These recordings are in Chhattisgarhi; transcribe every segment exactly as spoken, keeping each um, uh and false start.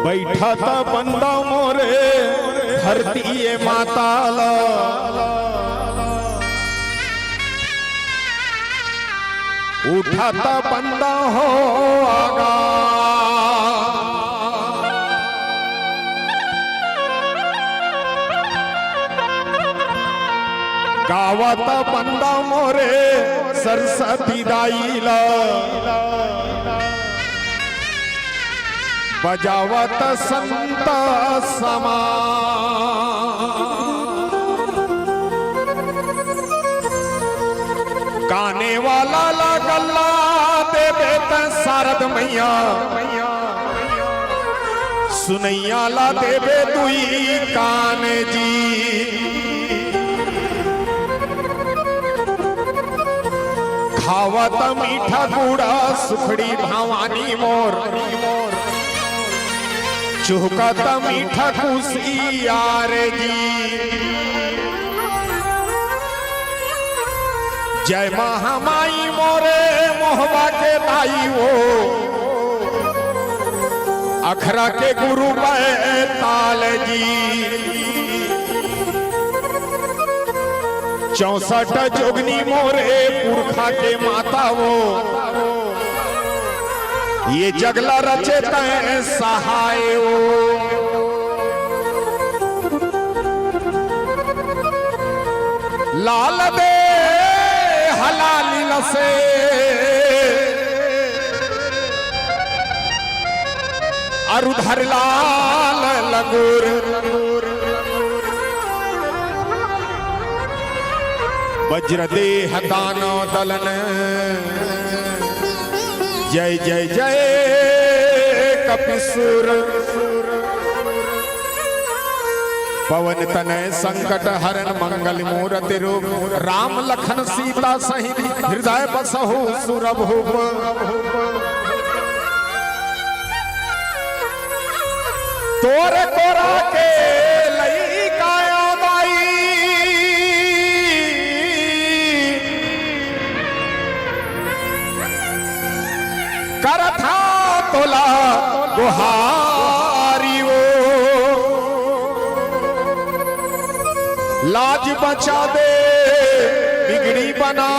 बइठा त बंदा मोरे धरती ए माता ला, उठा त बंदा हो आगा। गावत बंदा मोरे सरस्वती दाई ला, बजावत संत समा। गाने वाला ला गल्ला देबे त शारद मैया, सुनैया ला देबे दुई कान जी। खावत मीठा गुड़ा सुखड़ी भवानी मोर, चुहकत मीठा कुसियार जी। जय महामाई मोरे मोहबा के दाई वो, अखरा के गुरु बैताल जी। चौसठ जोगनी मोरे पुरखा के माता वो, ये जगला रचे तैं सहाय वो। लाल दे हलाली लसे अरु धर लाल लंगूर। वज्र देह दानव दलन जय जय जय कपिसुर। पवन तनय संकट हरण मंगल मूरति रूप। राम लखन सीता सहित हृदय बसहु सुरभूप। तोर कोरा के लइका आयो दाई। करथा तोला गुहारी वो। लाज बचा दे, बिगड़ी बना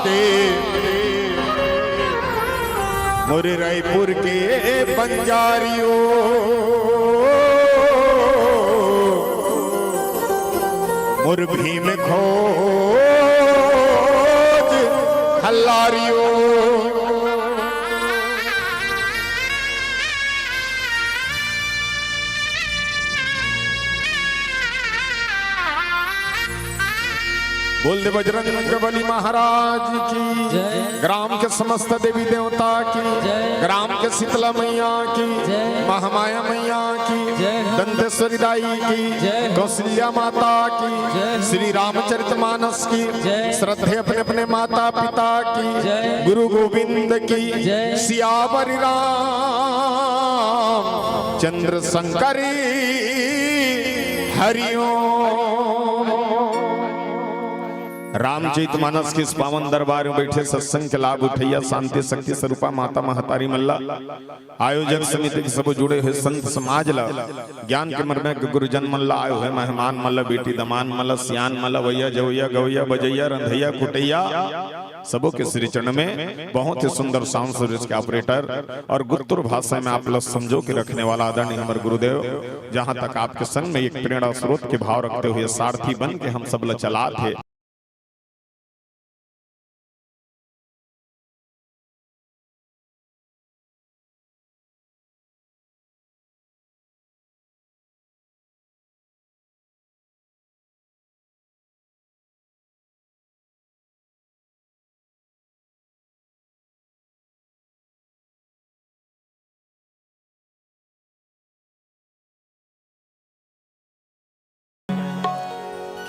दे, मोरे रायपुर के बंजारी वो। मोर भीम खोज हल्लारियो। बोल दे बजरंग बली महाराज की जय। ग्राम के समस्त देवी देवता की जय। ग्राम के शीतला मैया की जय। महामाया मैया की जय। दंतेश्वरी दाई की, जय। कौशल्या माता की, जय। श्री रामचरित मानस की, जय। श्रद्धे अपने अपने माता पिता की, जय। गुरु गोविंद की, जय। सियावर राम चंद्र शंकर हरिओम। रामचरित मानस के इस पावन दरबार में बैठे सत्संग के लाभ उठैया शांति शक्ति स्वरूपा माता महतारी मल्ला, आयोजक समिति के सबो जुड़े हुए संत समाज ला, ज्ञान के मर्मे के गुरुजन मन ला, आए हुए मेहमान मन ला, बेटी दमान मन ला, सियान मन ला, भैया जवैया गवैया बजैया रंधैया कुटैया, सबो के श्री चरण में बहुत ही सुंदर साउंड सर्विस के ऑपरेटर और गुत्तुर भाषा में आप ला संजो के रखने वाला आदरणीय हमर गुरुदेव, जहां तक आपके संग में एक प्रेरणा स्रोत के भाव रखते हुए सारथी बन के हम सब ला चलात हे।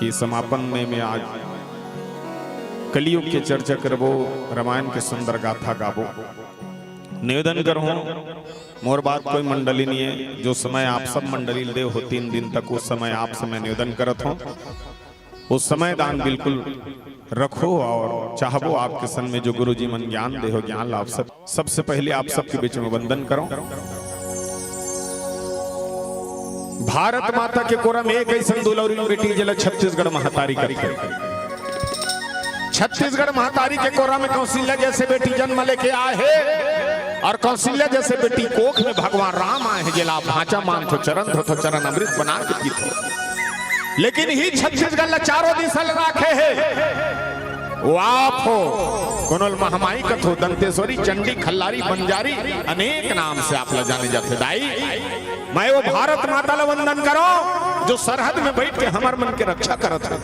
कि समापन में मैं आज कलयुग के चर्चा करबो, रामायण के सुंदर गाथा गाबो। निवेदन करहूं, मोर बात कोई मंडली नहीं है, जो समय आप सब मंडली दे हो तीन दिन तक, उस समय आप समय निवेदन करत हो, उस समय दान बिल्कुल रखो और चाहबो आपके सन में जो गुरु जी मन ज्ञान दे हो, ज्ञान लाभ सब। सबसे पहले आप सबके बीच में वंदन करो। भारत माता के कोरा में एक ऐसन दुलौरी बेटी जेला छत्तीसगढ़ महतारी कथे। छत्तीसगढ़ महतारी के कोरा में कौशल्या जैसे बेटी जन्म लेके आए हे और कौशल्या जैसे बेटी कोख में भगवान राम आए हे, जेला आप भांचा मानथो, चरण धोथो, चरण अमृत बना के पीथो। लेकिन ही छत्तीसगढ़ ला चारों दिशा ले राखे हे। वो आप हो, कोनो ल महामाई कथो, दंतेश्वरी, चंडी, खल्लारी, बंजारी, अनेक नाम से आप ला जाने जाथे। दाई, मैं वो भारत माता ला वंदन करो, जो सरहद में बैठ के हमर मन के रक्षा करत हो।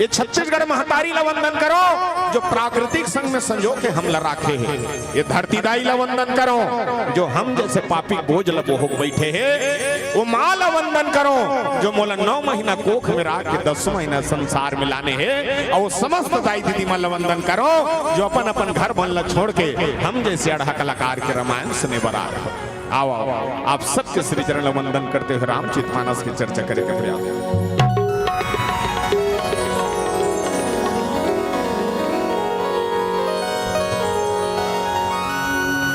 ये छत्तीसगढ़ महतारी ला वंदन करो, जो प्राकृतिक संग में संजो के हमला राखे हे। ये धरती दाई ला वंदन करो, जो हम जैसे पापी बोझ ला बोहो बैठे हे। वो माँ ला वंदन करो, जो मोला नौ महीना कोख में राख के दस महीना संसार में लाने हे। और वो समस्त दाई दीदी मन ला वंदन करो, जो अपन अपन घर मन ला छोड़ के हम जैसे अड़हा कलाकार के रामायण सुने बर आ रहे हो। आओ, आओ, आओ। आप सबके श्री चरण ला वंदन करते हुए रामचरित मानस की चर्चा करे के प्रयास।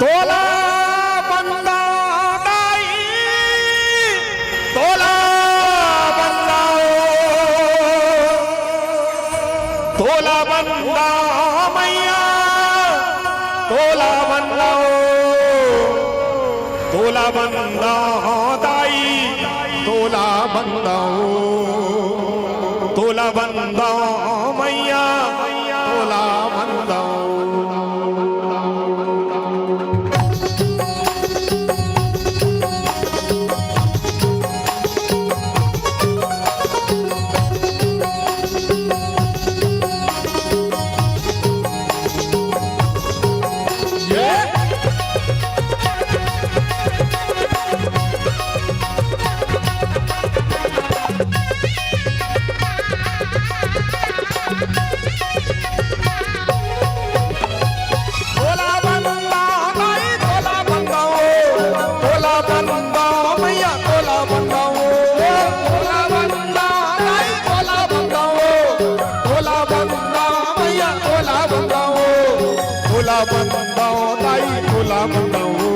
तोला बंदा दाई, तोला बंदा ओ, तोला बंदा मैया, तोला बंदा ओ, तोला बंदा दाई, तोला बंदा ओ, तोला बंदा मैया, तोला बंदा ओ। तोला बंदा दाई, तोला बंदा ओ, तोला बंदा मैया, तोला बंदा ओ, तोला बंदा दाई, तोला बंदा ओ, तोला बंदा मैया, तोला बंदा ओ, तोला बंदा दाई, तोला बंदा ओ,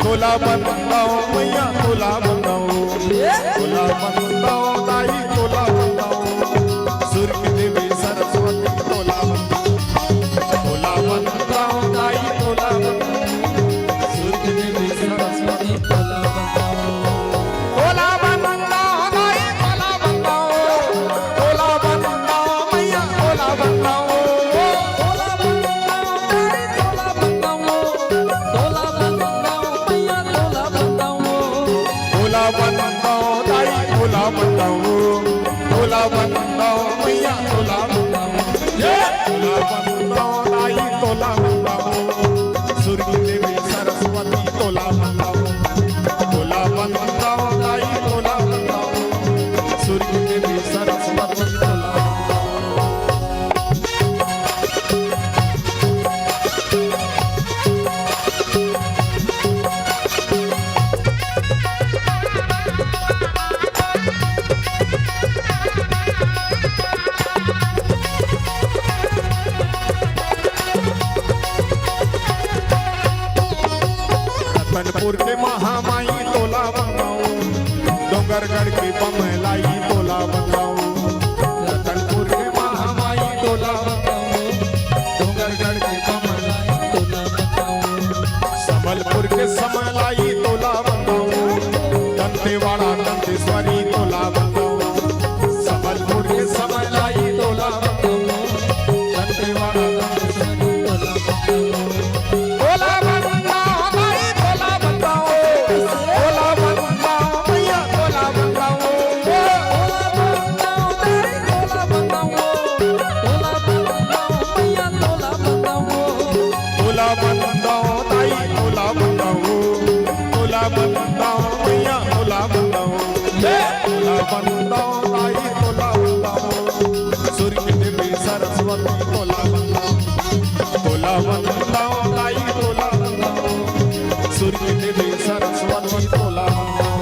तोला बंदा मैया, तोला बंदा ओ, तोला बंदा दाई, तोला बंदा ओ। सुर की देवी सरस्वती तोला बंदा, तोला बंदा दाई, तोला बंदा। सुर की देवी सरस्वती तोला बंदा, तोला बंदा दाई, तोला बंदा, तोला बंदा मैया, तोला बंदा, तोला बंदा दाई, तोला बंदा, तोला बंदा मैया, तोला बंदा। रतनपुर के महामाई तोला बताऊं, डोंगरगढ़ के बमलाई तोला बताऊं। रतनपुर के महामाई तोला बताऊं, डोंगरगढ़ के बमलाई तोला बताऊं। संबलपुर के समलाई तोला बताऊं, दंतेवाड़ा दंतेश्वरी तोला बताऊं। संबलपुर के समलाई तोला बताऊं, दंतेवाड़ा दंतेश्वरी तोला बताऊं। तोला बताऊं, दाई तोला बताऊं, तोला बताऊं, मैया तोला बताऊं। तोला बताऊं, दाई तोला बताऊं, तोला बताऊं, मैया तोला बताऊं। हे! तोला बताऊं, दाई तोला बताऊं, सुर की देवी सरस्वती तोला बताऊं। तोला बताऊं, दाई तोला बताऊं, सुर की देवी सरस्वती तोला बताऊं।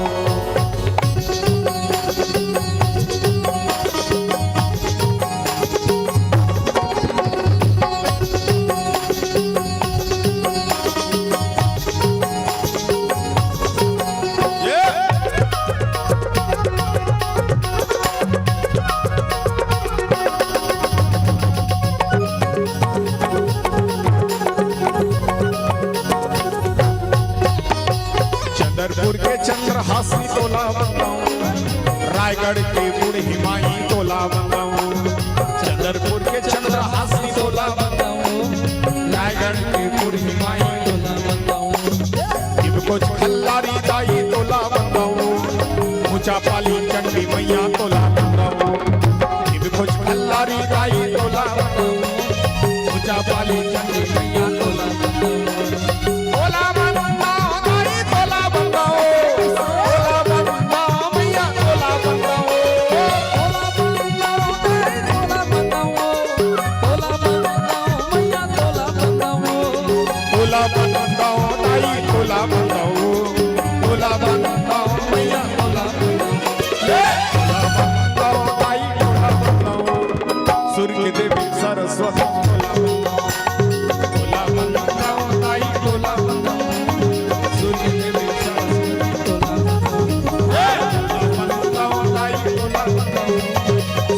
चंद्रपुर के चंद्रहासी तोला बताऊं, रायगढ़ के बूढ़ी माई तोला बताऊं। चंद्रपुर के चंद्रहासी तोला बताऊं, रायगढ़ के बूढ़ी माई तोला बताऊं। शिव कुछ खल्लारी दाई तोला बताऊं, ऊंचा पाली चंडी मैया तोला बताऊं। शिव कुछ खल्लारी दाई तोला बताऊं, ऊंचा पाली चंडी मैया तोला बताऊं। तोला बताऊं, दाई तोला बताऊं, तोला बताऊं, मैया तोला बताऊं। तोला बताऊं, दाई तोला बताऊं, तोला बताऊं, मैया तोला बताऊं। ए, तोला बताऊं, दाई तोला बताऊं, सुर की देवी सरस्वती तोला बताऊं। तोला बताऊं, दाई तोला बताऊं, सुर की देवी सरस्वती तोला बताऊं। ए, तोला बताऊं, दाई तोला बताऊं,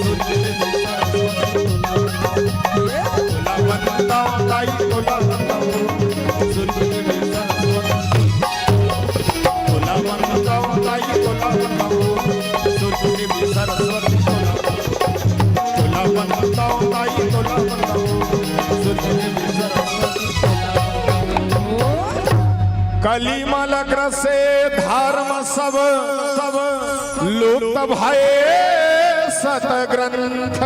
सुर की देवी सरस्वती तोला बताऊं। तोला बताऊं, दाई तोला बताऊं, सुर की देवी सरस्वती। तोला बताऊं, दाई तोला बताऊं, सुर की देवी सरस्वती तोला बताऊं। तोला बताऊं, दाई तोला बताऊं, सुर की देवी सरस्वती तोला बताऊं। कली मलक रसे धर्म सब, सब लुप्त भये सत ग्रंथ।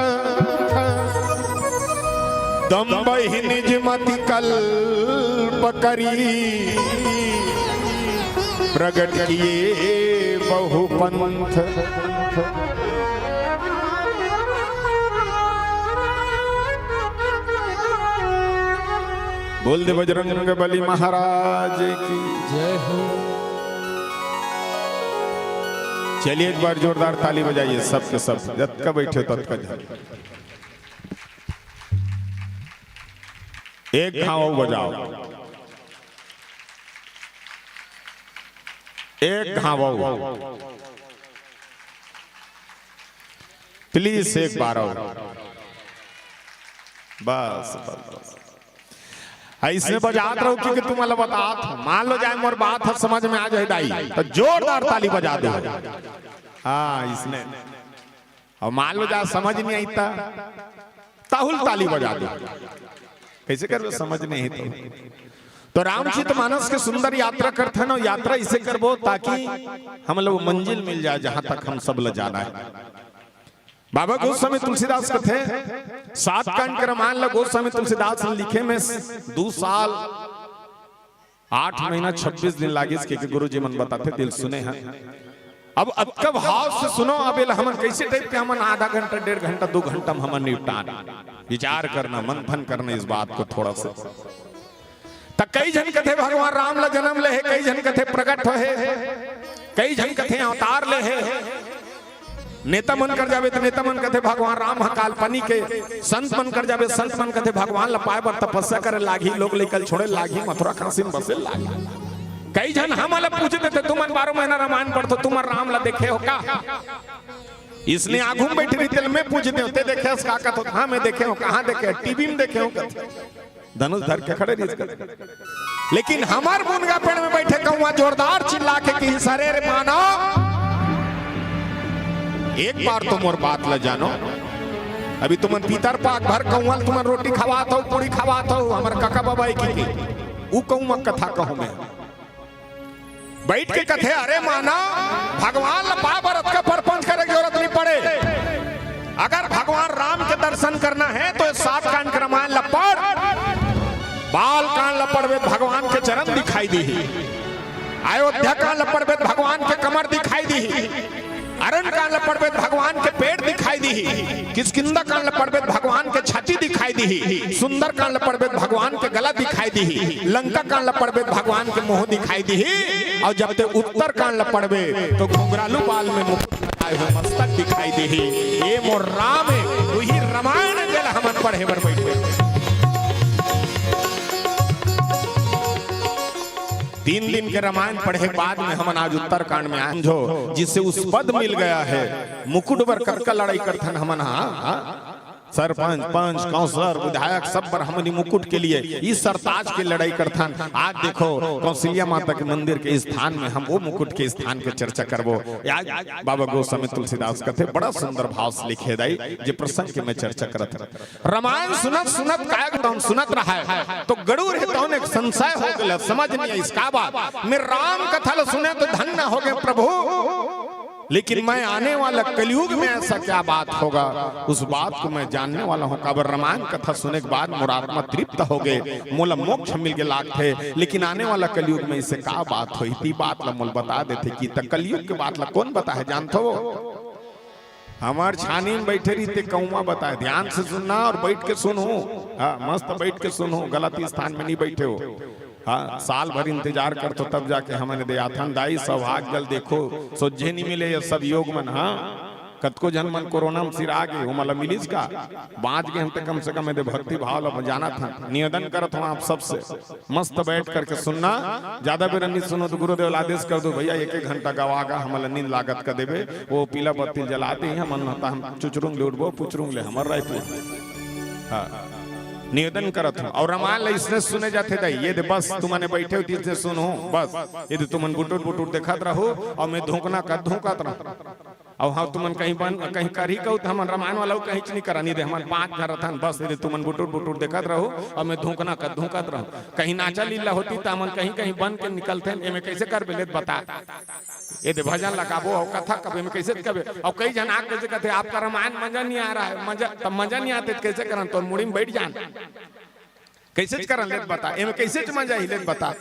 दम्भ ही निज मति कल्प करी, प्रगट किए बहु पंथ। बोल दे बजरंग बली महाराज की। जय हो। चलिए, एक बार जोरदार ताली बजाइए सबके सब, जतका बैठे हो ततका जन। एक घाव अउ बजाओ, एक घाव अउ। Please, एक बार अउ। बस, बस, बस। अइसने बजात रहो, क्योंकि तुमन ला बतात हंव। मान लो जाए मोर बात ह समझ में आ जाए दाई, त जोरदार ताली बजा दो। हाँ, अइसने। अउ मान लो जा समझ नइ आइस त, तहूं ल ताली बजा दो। कइसे करबे, समझ नइ हे त? तो रामचरित मानस के सुंदर यात्रा करथन, अउ यात्रा अइसे करबो ताकि हमन ला वो मंजिल मिल जाए, जहां तक हम सब ला जाना हे। बाबा गोस्वामी तुलसीदास कथे, सात कांड के रामायण ला गोस्वामी तुलसीदास लिखे में दू साल आठ महीना छब्बीस दिन लागिस, के, के गुरुजी मन बताथे, दिल सुने हन। अब अतका भाव से सुनो, अब एला हमन कइसे type के, हमन आधा घंटा, डेढ़ घंटा, दू घंटा में हमन निपटान। विचार करना, मंथन करना इस बात को थोड़ा सा। त कई झन कथे भगवान राम ला जनम ले हे, कई झन कथे प्रगट होहे, कई झन कथे अवतार ले हे। नेता मन कर जाबे त नेता मन कथे भगवान राम ह काल्पनिक हे, संत मन कर जाबे, संत मन कथे भगवान ला पाए बर तपस्या करे लागही, लोग लइका ल छोड़े लागही, मथुरा काशी में बसे लागही। कई झन हमन ला पूछ देथे, "तुमन बारह महीना रामायण पढ़थो, तुमन राम ला देखे हो का?" इसने आघू में बैठे रहिथे, मैं पूछ देंव, "ते देखे हस का?" कथे, "हाँ, मैं देखे हंव।" "कहाँ देखे?" "टीवी में देखे हंव," कथे। धनुष धर के खड़े रहिस कथे। लेकिन हमर मुनगा पेड़ में बैठे कौवा जोरदार चिल्ला के कहिस, "अरे रे मानव, एक बार तो मोर बात ला जानो। अभी तुमन पीतर पाक भर कौवा ल तुमन रोटी खवात हो, पूरी खवात हो, हमर कका बबा की, की। उ कौवा कथा कहूं मैं।" बैठ के कथे, "अरे मानव, भगवान ला पाए बर अतका परपंच करे के जरूरत नहीं पड़े। अगर भगवान राम के दर्शन करना है तो ये सात कांड के रामायण ला पढ़। बाल कांड ला पढ़बे त भगवान के चरण दिखाई दिही, अयोध्या कांड ला पढ़बे त भगवान के कमर दिखाई दिही, अरण्य कांड ला पढ़बे त भगवान के पेट दिखाई दिही, किष्किंधा कांड ला पढ़बे त भगवान के छाती दिखाई दिही, सुंदर कांड ला पढ़बे त भगवान के गला दिखाई दिही, लंका कांड ला पढ़बे त भगवान के मुंह दिखाई दिही, और जब ते उत्तर कांड ला पढ़बे तो घुंघरालू बाल में मुकुट लगाए हुए मस्तक दिखाई दिही। ये मोर राम है, वही रामायण जेला हमन पढ़े बर बैठे।" तीन दिन के रामायण पढ़े के बाद में हमन आज उत्तरकांड में आए। समझो, जिसे उस पद मिल गया है, मुकुट बर कतका लड़ाई करथन हमन, हाँ, हाँ? सरपंच, पंच, काउंसलर, विधायक, सब बर हमन ई मुकुट के लिए, ई सरताज के लड़ाई करथन। आज देखो, कौशल्या माता के मंदिर के स्थान में हम वो मुकुट के स्थान के चर्चा करबो। आज बाबा गोस्वामी तुलसीदास कथे, बड़ा सुंदर भाव से लिखे दाई, जे प्रसंग के मैं चर्चा करत हूँ। रामायण सुनत सुनत, काय एकदम सुनत रहा है, तो गड़ूर है तौन एक संशय हो गया, समझ नहीं आइस का बात। मैं राम कथा ल सुने तो धन्य हो गए प्रभु, लेकिन मैं आने वाला कलयुग में ऐसा क्या बात होगा, उस बात को मैं जानने वाला हूँ। काबर रामायण कथा सुने के बाद मोर आत्मा तृप्त हो गए, मोला मोक्ष मिल के लागथे, लेकिन आने वाला कलयुग में इसे का बात होही, ती बात ला मोल बता देथे कि त कलयुग के बात ला कौन बता है, जानथो? हमर छानी में बैठे रहिथे कौवा बताए, ध्यान से सुनना और बैठ के सुनहू। हाँ, मस्त बैठ के सुनहू, गलत स्थान में नहीं बैठे हो। हाँ, साल भर इंतजार करथो तब जाके हमन दे आथन। दाई, सौभाग्य ल देखो, सोझे नहीं मिले ये सब योग मन। हाँ, कतको झन मन कोरोना में सिरा गे, ओमन ल मिलिस का? बाँच गे हन ते कम से कम एदे भक्ति भाव ल जानत हन। निवेदन करत हूँ आप सबसे, मस्त बैठ करके सुनना, ज्यादा बेर नहीं सुनो तो गुरुदेव ल आदेश कर दो, "भैया, एक एक घंटा गवा गा, हमन ल नींद लागत कर देबे, वो पीला बत्ती जला दे, हमन त हम चुचरुंग ले उठबो, पुचरुंग ले हमर रायपुर।" हाँ, निवेदन करत हूँ। और रामायण ल इसने सुने जाथे दाई, ये दे बस तुमने बैठे हो, इसने सुनो बस, ये दे तुमन बुटुर बुटुर देखत रहो और मैं धोंकना कर धोंकत रहूँ। अउ हाँ, तुमन कहीं बन, कहीं करही कहू, त हमन रामायण वाला कहीं नहीं करन, ये दे हमन पाँच घर रथन, बस ये दे तुमन बुटुर बुटुर देखत रहो, अउ मैं धोंकना कर धोंकत रहूँ। कहीं नाचा लीला होती, त हमन कहीं कहीं बन के निकलथन, एमे कैसे करबे, ले त बता। ये दे भजन लगाबो, अउ कथा कबे, एमे कैसे कबे, अउ कई झन आके कैसे कहते, "आपका रामायण मजा नहीं आ रहा है, मजा, तब मजा नहीं आते, त कैसे करन, तोर मुड़ी में बैठ जान।" कैसे च करन, ले त बता, एमे कैसे च मजा ही, ले त बता।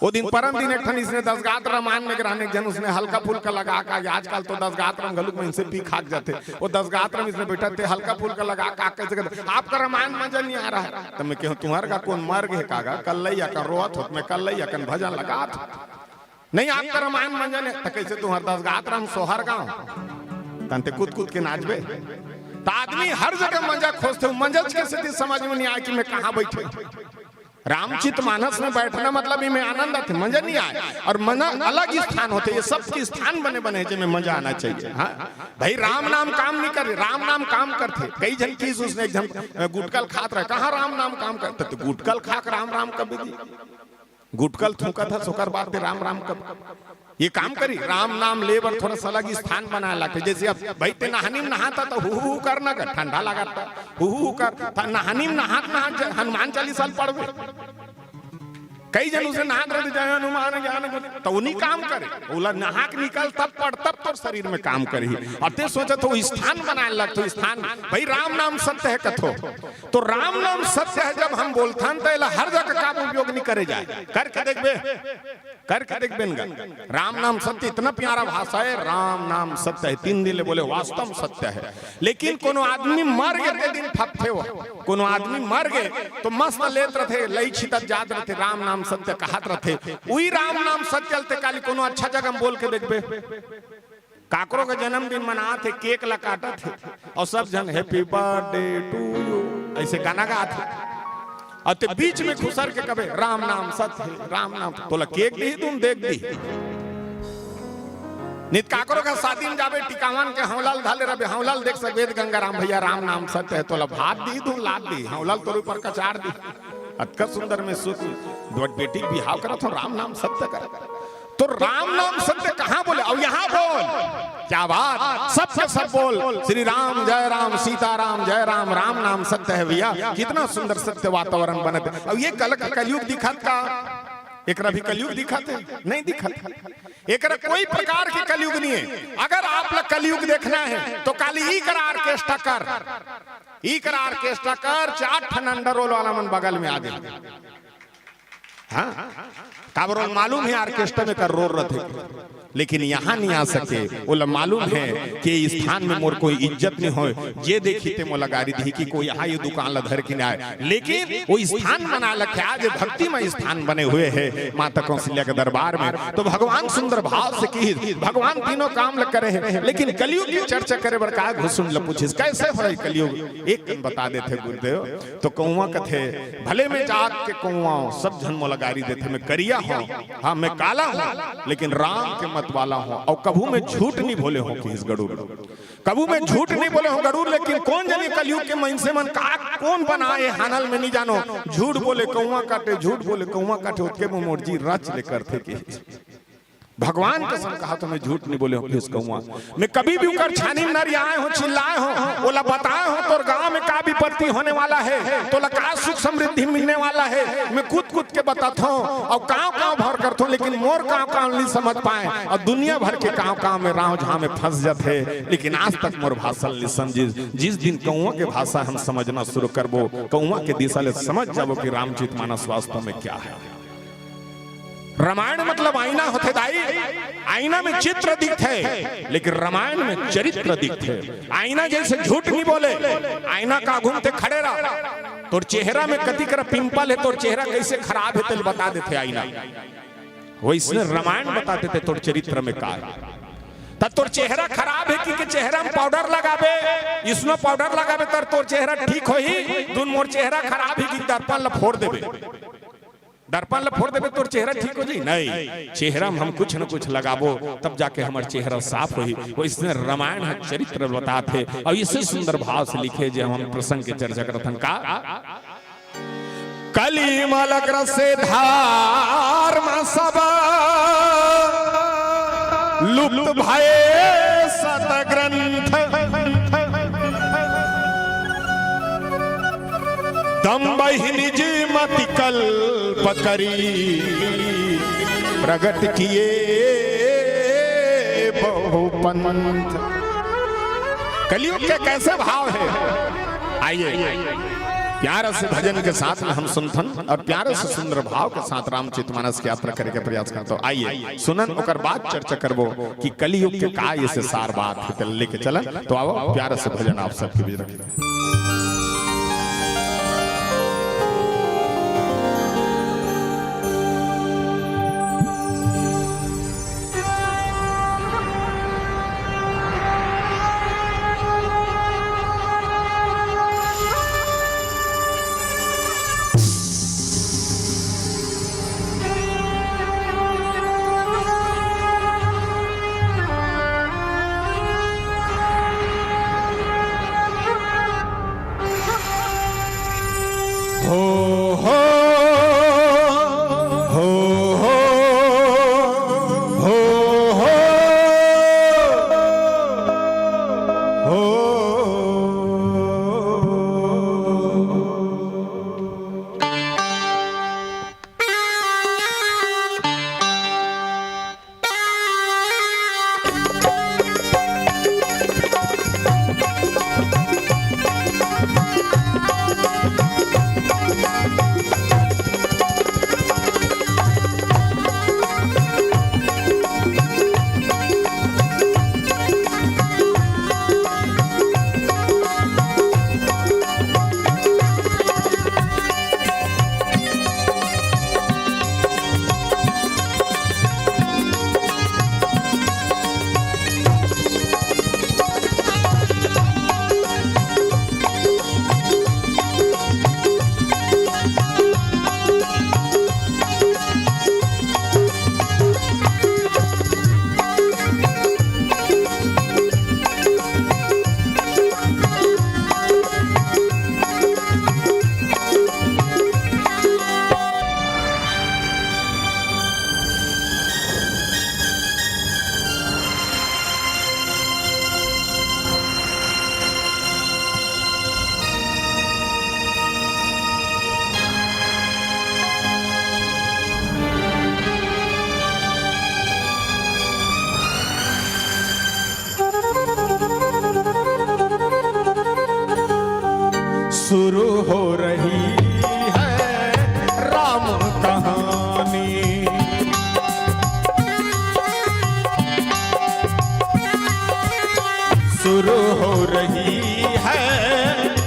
वो दिन परन दिन एक ठन इसने दस गात रामायण में गे रहन, एक झन उसने हल्का फुल्का लगा का, आजकल तो दस गात राम घलुक में इनसे पी खाक जाते। वो दस गात राम इसने बैठा थे, हल्का फुल्का लगा का, कैसे कहते, "आपका रामायण मजा नहीं आ रहा है।" त मैं कहूँ, "तुम्हारे का कौन मर गए का गा? कल्लैया का रोवत होत, मैं कल्लैया कन भजन लगात होत।" नहीं, आपका रामायण मंजन है, त कैसे तुम्हार दस गात राम सोहर गाँव? तन ते कूद कूद के नाचबे। त आदमी हर जगह मजा खोजथे, मजा के सेती समझ में नहीं आए कि मैं कहाँ बैठे। रामचित मानस में बैठना मतलब इमे आनंद आथे, मजा नहीं आए। और मना अलग ही स्थान होथे, ये सब के स्थान बने बने हे, जेमे मजा आना चाहिए। हाँ भाई, राम नाम काम नहीं करे, राम नाम काम करथे। कई झन किहिस उसने, एक झन, अ, गुटकल खात रहे, कहाँ राम नाम काम करथे? त गुटकल खाक राम राम कबे जी। गुटकल थूकत हस, ओकर बाद ते राम राम कब? ये काम करी, राम नाम ले बर थोड़ा सा अलग स्थान बनाए लागथे। जैसे अब भाई ते नहानी में नहाता त हु हु हु कर ना कर, ठंडा लागत त हु हु हु कर, त नहानी में नहात नहात ज-, हनुमान चालीसा ल पढ़बे। कई झन उसे नहात रहते, "जय हनुमान ज्ञान गुण", त वो नहीं काम करे। ओला नहा के निकल तब पढ़, तब तोर शरीर में काम करही। अब ते सोचत हो स्थान बनाए लागथो, स्थान। भाई राम नाम सत्य है कथो। तो राम नाम सत्य है, जब हम बोलथन त एला हर जगह का उपयोग नहीं करे जाए। करके देखबे, करके देखबे न गा। राम नाम सत्य, इतना प्यारा भाषा है, राम नाम सत्य है। तीन दिन ले बोले वास्तव में सत्य है। लेकिन कोनो आदमी मर गए ते दिन फपथे हो, कोनो आदमी मर गए तो मस्त लेत रहथे, लई छितत जात रहथे, राम नाम सत्य कहत रहथे। उही राम नाम सत्य ल ते काली कोनो अच्छा जगह में बोल के देखबे। काकरो के जन्मदिन मनात हे, केक ला काटत हे, अउ सब झन "Happy birthday to you" ऐसे गाना गात हे। अउ ते बीच में खुसर के कबे, "राम नाम सत्य हे, राम नाम," तोला केक दिही, तुम देख दी। नित काकरो का शादी में जाबे, टिकावन के हौला ल धर ले रबे, हौला ल देख सकबे, "गंगाराम भैया, राम नाम सत्य हे," तोला भात दिही, तुम लाद दी, हौला ल तोर ऊपर कचार दी। अतका सुंदर में सुख, बेटी के बिहाव करत हो, राम नाम सत्य कर। तो राम नाम सत्य कहाँ बोले? अब यहाँ बोल, क्या बात, सबके सब बोल, "श्री राम, जय राम, सीताराम, जय राम, राम नाम सत्य है भैया।" कितना सुंदर सत्य वातावरण बनत है। अब ये कल का कलयुग दिखत का? एकरा भी कलयुग दिखत है? नहीं दिखत। एकरा कोई प्रकार के कलयुग नहीं है। अगर आप ला कलयुग देखना है तो काली ई करा ऑर्केस्ट्रा कर, ई करा ऑर्केस्ट्रा कर, चार ठन अंडरवर्ल्ड वाला मन बगल में आ जाए। हाँ, काबर मालूम है, ऑर्केस्ट्रा में कर रोर रथे, लेकिन यहाँ नहीं आ सके। ओला मालूम है कि इस स्थान में मोर कोई इज्जत नहीं होय, जे देखी ते मोला गारी दिही कि कोई यहाँ ये दुकान ला धर के नहीं आए, लेकिन वो स्थान बना लखे, आज भक्तिमय स्थान बने हुए है माता कौशल्या के दरबार में। तो भगवान सुंदर भाव से की, भगवान तीनों काम ल करे है, लेकिन कलयुग की चर्चा करे बर का घुसुन ल पूछिस, कैसे हो कलयुग? एक दिन बता देथे गुरुदेव। तो कौवा कथे, "भले मैं जात के कौवा हूँ, सब झन मोला गारी देथे, मैं करिया हूँ, हाँ, मैं काला हूँ, लेकिन राम के मत वाला हूँ, अउ कभू मैं झूठ नहीं बोले हूँ," किहिस गरुड़। "कभू मैं झूठ नहीं बोले हूँ गरुड़, लेकिन कोन जनी कलयुग के मनसे मन का कोन बनाए हानल में नहीं जानो, झूठ बोले कौवा काटे, झूठ बोले कौवा काटे, ओतके में मोर जी रच ले करथे," किहिस। भगवान कसम कहा तो मैं झूठ नहीं बोले हूँ, किहिस कौवा। मैं कभी भी उकर छानी में न रियाए हूँ, चिल्लाए हूँ, ओला बताए हूँ, तोर गाँव में का विपत्ति होने वाला है, तोला का सुख समृद्धि मिलने वाला है, मैं कूद कूद के बताथों अउ काँव काँव भर करथों, लेकिन मोर काँव काँव नहीं समझ पाए अउ दुनिया भर के काँव काँव में राँव झाँव में फँस जाथे, लेकिन आज तक मोर भाषा ल नहीं समझिस। जिस दिन कौवा के भाषा हम समझना शुरू करबो, कौवा के दिशा ले समझ जाबो कि रामचरित मानस वास्तव में क्या है। रामायण मतलब आईना होथे दाई, आईना में चित्र दिखथे, लेकिन रामायण में चरित्र दिखथे। आईना जैसे झूठ नहीं बोले, आईना का घूमते खड़े रह, तोर चेहरा में कति करा पिंपल है, तोर चेहरा कैसे खराब है, तेल बता देथे आईना। वैसने रामायण बता देथे तोर चरित्र में का है। त तोर चेहरा खराब है कि के चेहरा में पाउडर लगाबे, स्नो पाउडर लगाबे, तर तोर चेहरा ठीक होही। दुन मोर चेहरा खराब है कि दर्पण ल फोड़ देबे, दर्पण ल फोड़ देबे, तोर चेहरा ठीक हो जाई? नहीं, चेहरा में हम कुछ न कुछ लगाबो, तब जाके हमर चेहरा साफ होही। वैसने रामायण ह चरित्र बताथे, अउ इसे सुंदर भाव से लिखे जे हम प्रसंग के चर्चा करत हन का। कली मल ग्रसे धार म सब लुप्त भये सत ग्रंथ। दम्बहि निज मति कल्प करी प्रगट किए बहु पंथ। कलयुग के कैसे भाव है, आइए प्यार से भजन के साथ में हम सुनथन और प्यार से सुंदर भाव के साथ रामचरित मानस की यात्रा करे के प्रयास करथन। तो आइए सुनन, ओकर बाद चर्चा करबो कि कलयुग के का ऐसे सार बात है, तेला लेके चलन। तो आओ, प्यार से भजन आप सबके बीच रखिए। हो, हो, हो, हो, हो, हो, हो। शुरू हो रही है राम कहानी। शुरू हो रही है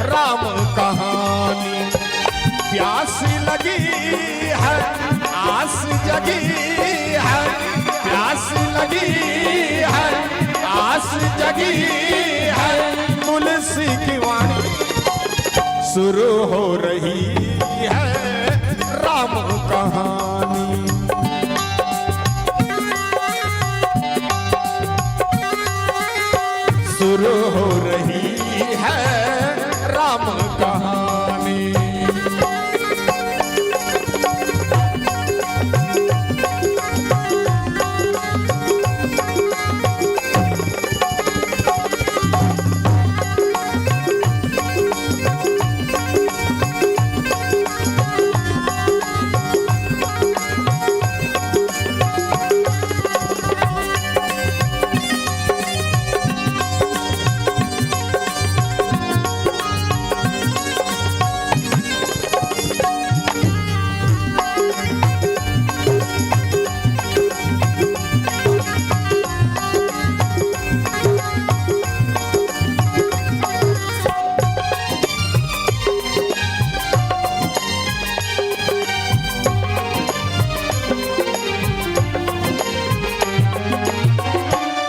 राम कहानी। प्यास लगी है, आस जगी है, प्यास लगी है, आस जगी है, तुलसी की वाणी। शुरू हो रही है राम कहानी। शुरू हो रही है राम कहानी।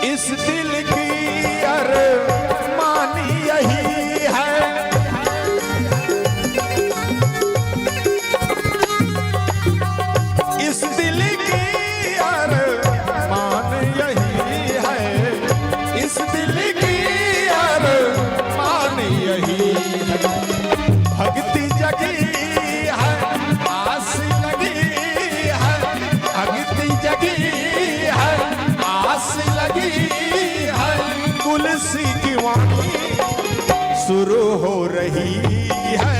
इस दिल की अरमान यही है, इस दिल की अरमान यही है, इस दिल की अरमान यही है। भक्ति जगी है, आस लगी है, भक्ति जगी है, आस लगी है, तुलसी की वाणी। शुरू हो रही है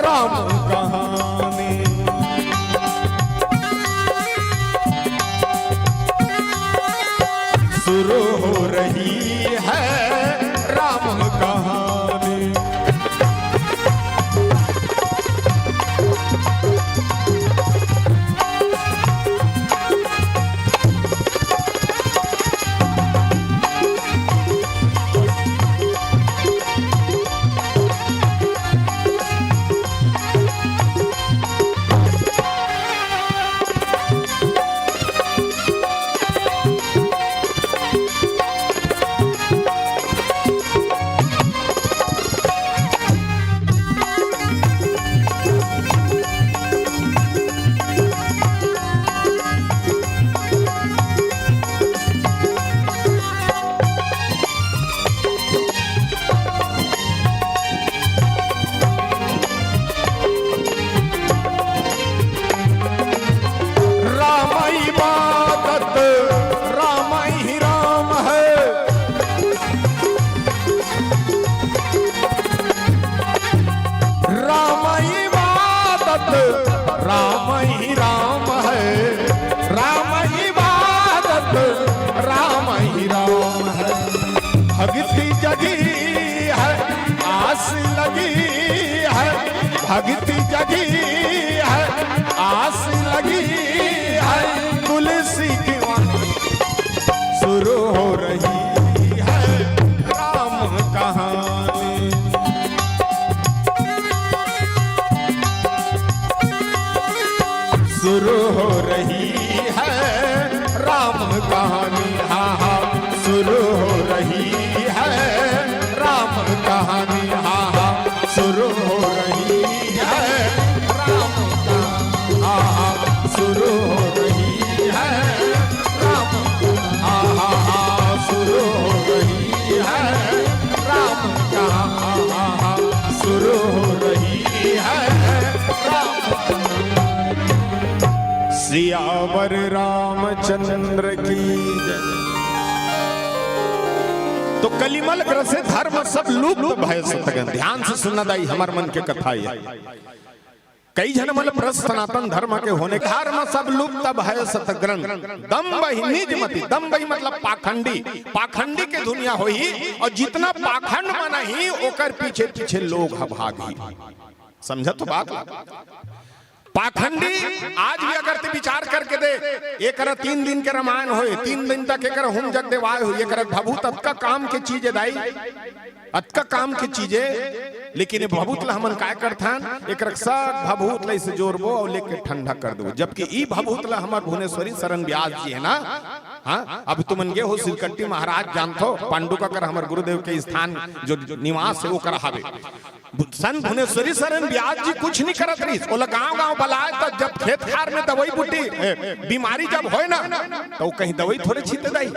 राम कहानी। शुरू हो रही है राम कहानी। राम इबादत, राम ही राम है। राम इबादत, राम ही राम है। राम इबादत, राम ही राम है। भक्ति जगी है, आस लगी है, भक्ति जगी है, आस लगी है, तुलसी की वाणी। शुरू हो रही है राम कहानी। शुरू हो रही है राम कहानी, हा हा। शुरू हो रही है राम कहानी, हा हा। शुरू हो रही है राम कहानी, हा हा। शुरू हो रही है राम, हा हा हा। शुरू हो रही है राम कहानी, हा हा। शुरू हो रही है राम। सियावर रामचंद्र की जय। तो कलिमल ग्रसित धर्म सब लुप्त भय सतगन। ध्यान से सुनना दाई, हमर मन के कथा ये। कई झन मन प्रश्न, सनातन धर्म के होने, धर्म सब लुप्त अब है सतग्रंथ। दम्भ ही निज मति, दम्भ ही मतलब पाखंडी, पाखंडी के दुनिया होही। और जितना पाखंड मन ही, ओकर पीछे पीछे लोग ह भागही। समझत हो बात? पाखंडी आज भी अगर ते विचार करके दे, एकरा तीन दिन के रामायण होए, तीन दिन तक एकरा होम जग देवाय होए, एकरा भभूत अतका काम के चीज है दाई, अतका काम के चीज है। लेकिन ये भभूत ला हमन काय करथन, एकरा सब भभूत ला इसे जोरबो और लेके ठंडा कर देबो। जबकि ई भभूत ला हमर भुवनेश्वरी शरण व्यास जी है ना, हाँ, अब तुमन गे हो सिरकट्टी महाराज जानथो, पांडु काकर हमर गुरुदेव के स्थान जो निवास है, ओकर हवे। संत भुवनेश्वरी शरण व्यास जी कुछ नहीं करत रहिस, ओला गांव गांव बलाय, त जब खेत खार में दवाई बूटी, ए, बीमारी जब होय ना, त वो कहीं दवाई थोड़े छीते दाई।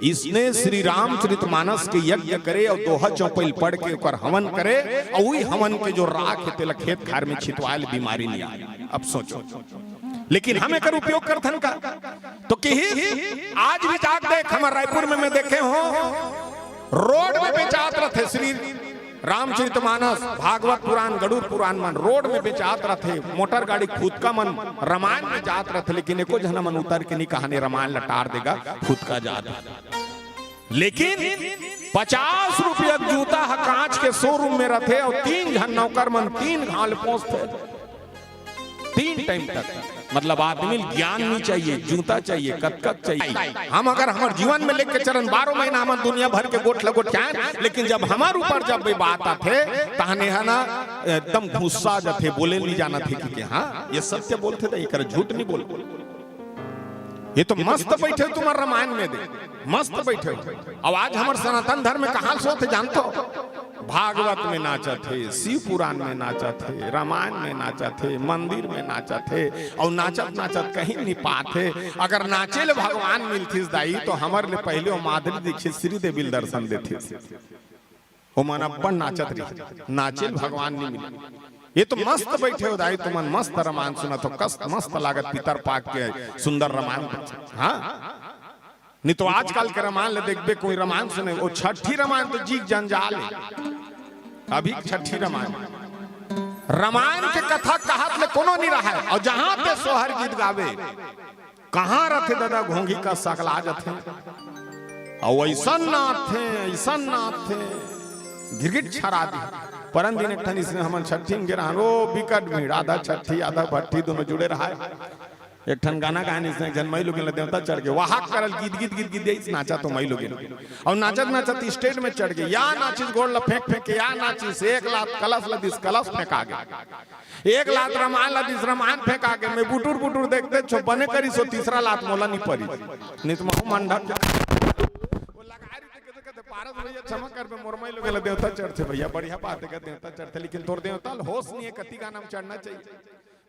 इसने श्री रामचरित मानस के यज्ञ करे और दोहा चौपैल पढ़ के ओकर हवन करे, और वही हवन के जो राख है, तेला खेत खार में छितवाय ले, बीमारी नहीं आय। अब सोचो, लेकिन हम एकर उपयोग करथन का? तो कही, आज भी जाके देख, हमर रायपुर में मैं देखे हों, रोड में बेचात रथे श्री रामचरित मानस, भागवत पुराण, गरुड़ पुराण मन रोड में बेचात रथे, मोटर गाड़ी फुतका मन रामायण में जात रथे, लेकिन एको झन मन उतर के नहीं कहाने रामायण ला टार देगा, फुतका जात। लेकिन पचास रुपया के जूता ह कांच के शोरूम में रथे और तीन झन नौकर मन तीन घाव ले पोंछथे। तीन टाइम तक, मतलब, आदमी ल ज्ञान नहीं चाहिए, जूता चाहिए, कतकत चाहिए। हम अगर हमर जीवन में लेके चलन, बारह महीना हमन दुनिया भर के गोठ लगोट आए, लेकिन जब हमर ऊपर जब भी बात आथे, तहने है ना, एकदम गुस्सा जाथे, बोले नहीं जाना थे कि, कि हाँ, ये सत्य बोलथे, तो एकर झूठ नहीं बोल। ये तो मस्त बैठे हो तुम्हार रामायण में दे, मस्त बैठे हो। अब आज हमर सनातन धर्म में कहाँ सोते जानते हो? भागवत में नाचत हे, शिव पुराण में नाचत हे, रामायण में नाचत हे, मंदिर में नाचत हे, और नाचत नाचत कहीं नहीं पात हे। अगर नाचे ले भगवान मिलथिस दाई, तो हमर ले पहले वो माधुरी दीक्षित श्रीदेवी ल दर्शन देथिस। ओमन अपन नाचत रही, नाचे ले भगवान नहीं मिले। ये तो मस्त बैठे हो दाई, तुमन मस्त रामायण सुनत हो, कस मस्त लागत पितर पाक के सुंदर रामायण। हाँ, नहीं तो आजकल के रामायण ले देखबे, कोई रामायण सुने, वो छठी रामायण तो जीक जंजाल है। अभी छठी रामायण, रामायण के कथा कहत ले कोनो नहीं रहा है। और जहां पे सोहर गीत गावे, कहाँ रथे दादा, घोंघी का सकला जथे। और ऐसन नाथे, ऐसन नाथे, गिरगिट छरा दी। परन दिन एक ठन इसने हमन छठी में गे रहन, ओ बिकट भीड़, आधा छठी, आधा भट्ठी, दोनों जुड़े रहा है। एक ठन गाना गायन इसने, एक झन माईलोगिन ला देवता चढ़ के, वाहक करल गीत, गीत, गीत, गीत, गीत, नाचा तो माईलोगिन। और नाचत, नाचत स्टेज में चढ़ गए, या नाचिस गोड़ ला फेंक, फेंक के, या नाचिस, एक लात कलश ला दिस, कलश फेंका गए। एक लात रामायण ला दिस, रामायण फेंका गए। मैं बुटुर, बुटुर देखते छो, बने करिस हो, तीसरा लात मोला नहीं परी। नहीं तो महू मंडप वो लगा रही थी, कहते, कहते, "पारस भैया, क्षमा करबे, मोर माईलोगिन ला देवता चढ़थे।" भैया, बढ़िया बात है, देवता चढ़थे, लेकिन तोर देवता ला होश नहीं है, कति गाना में चढ़ना चाहिए।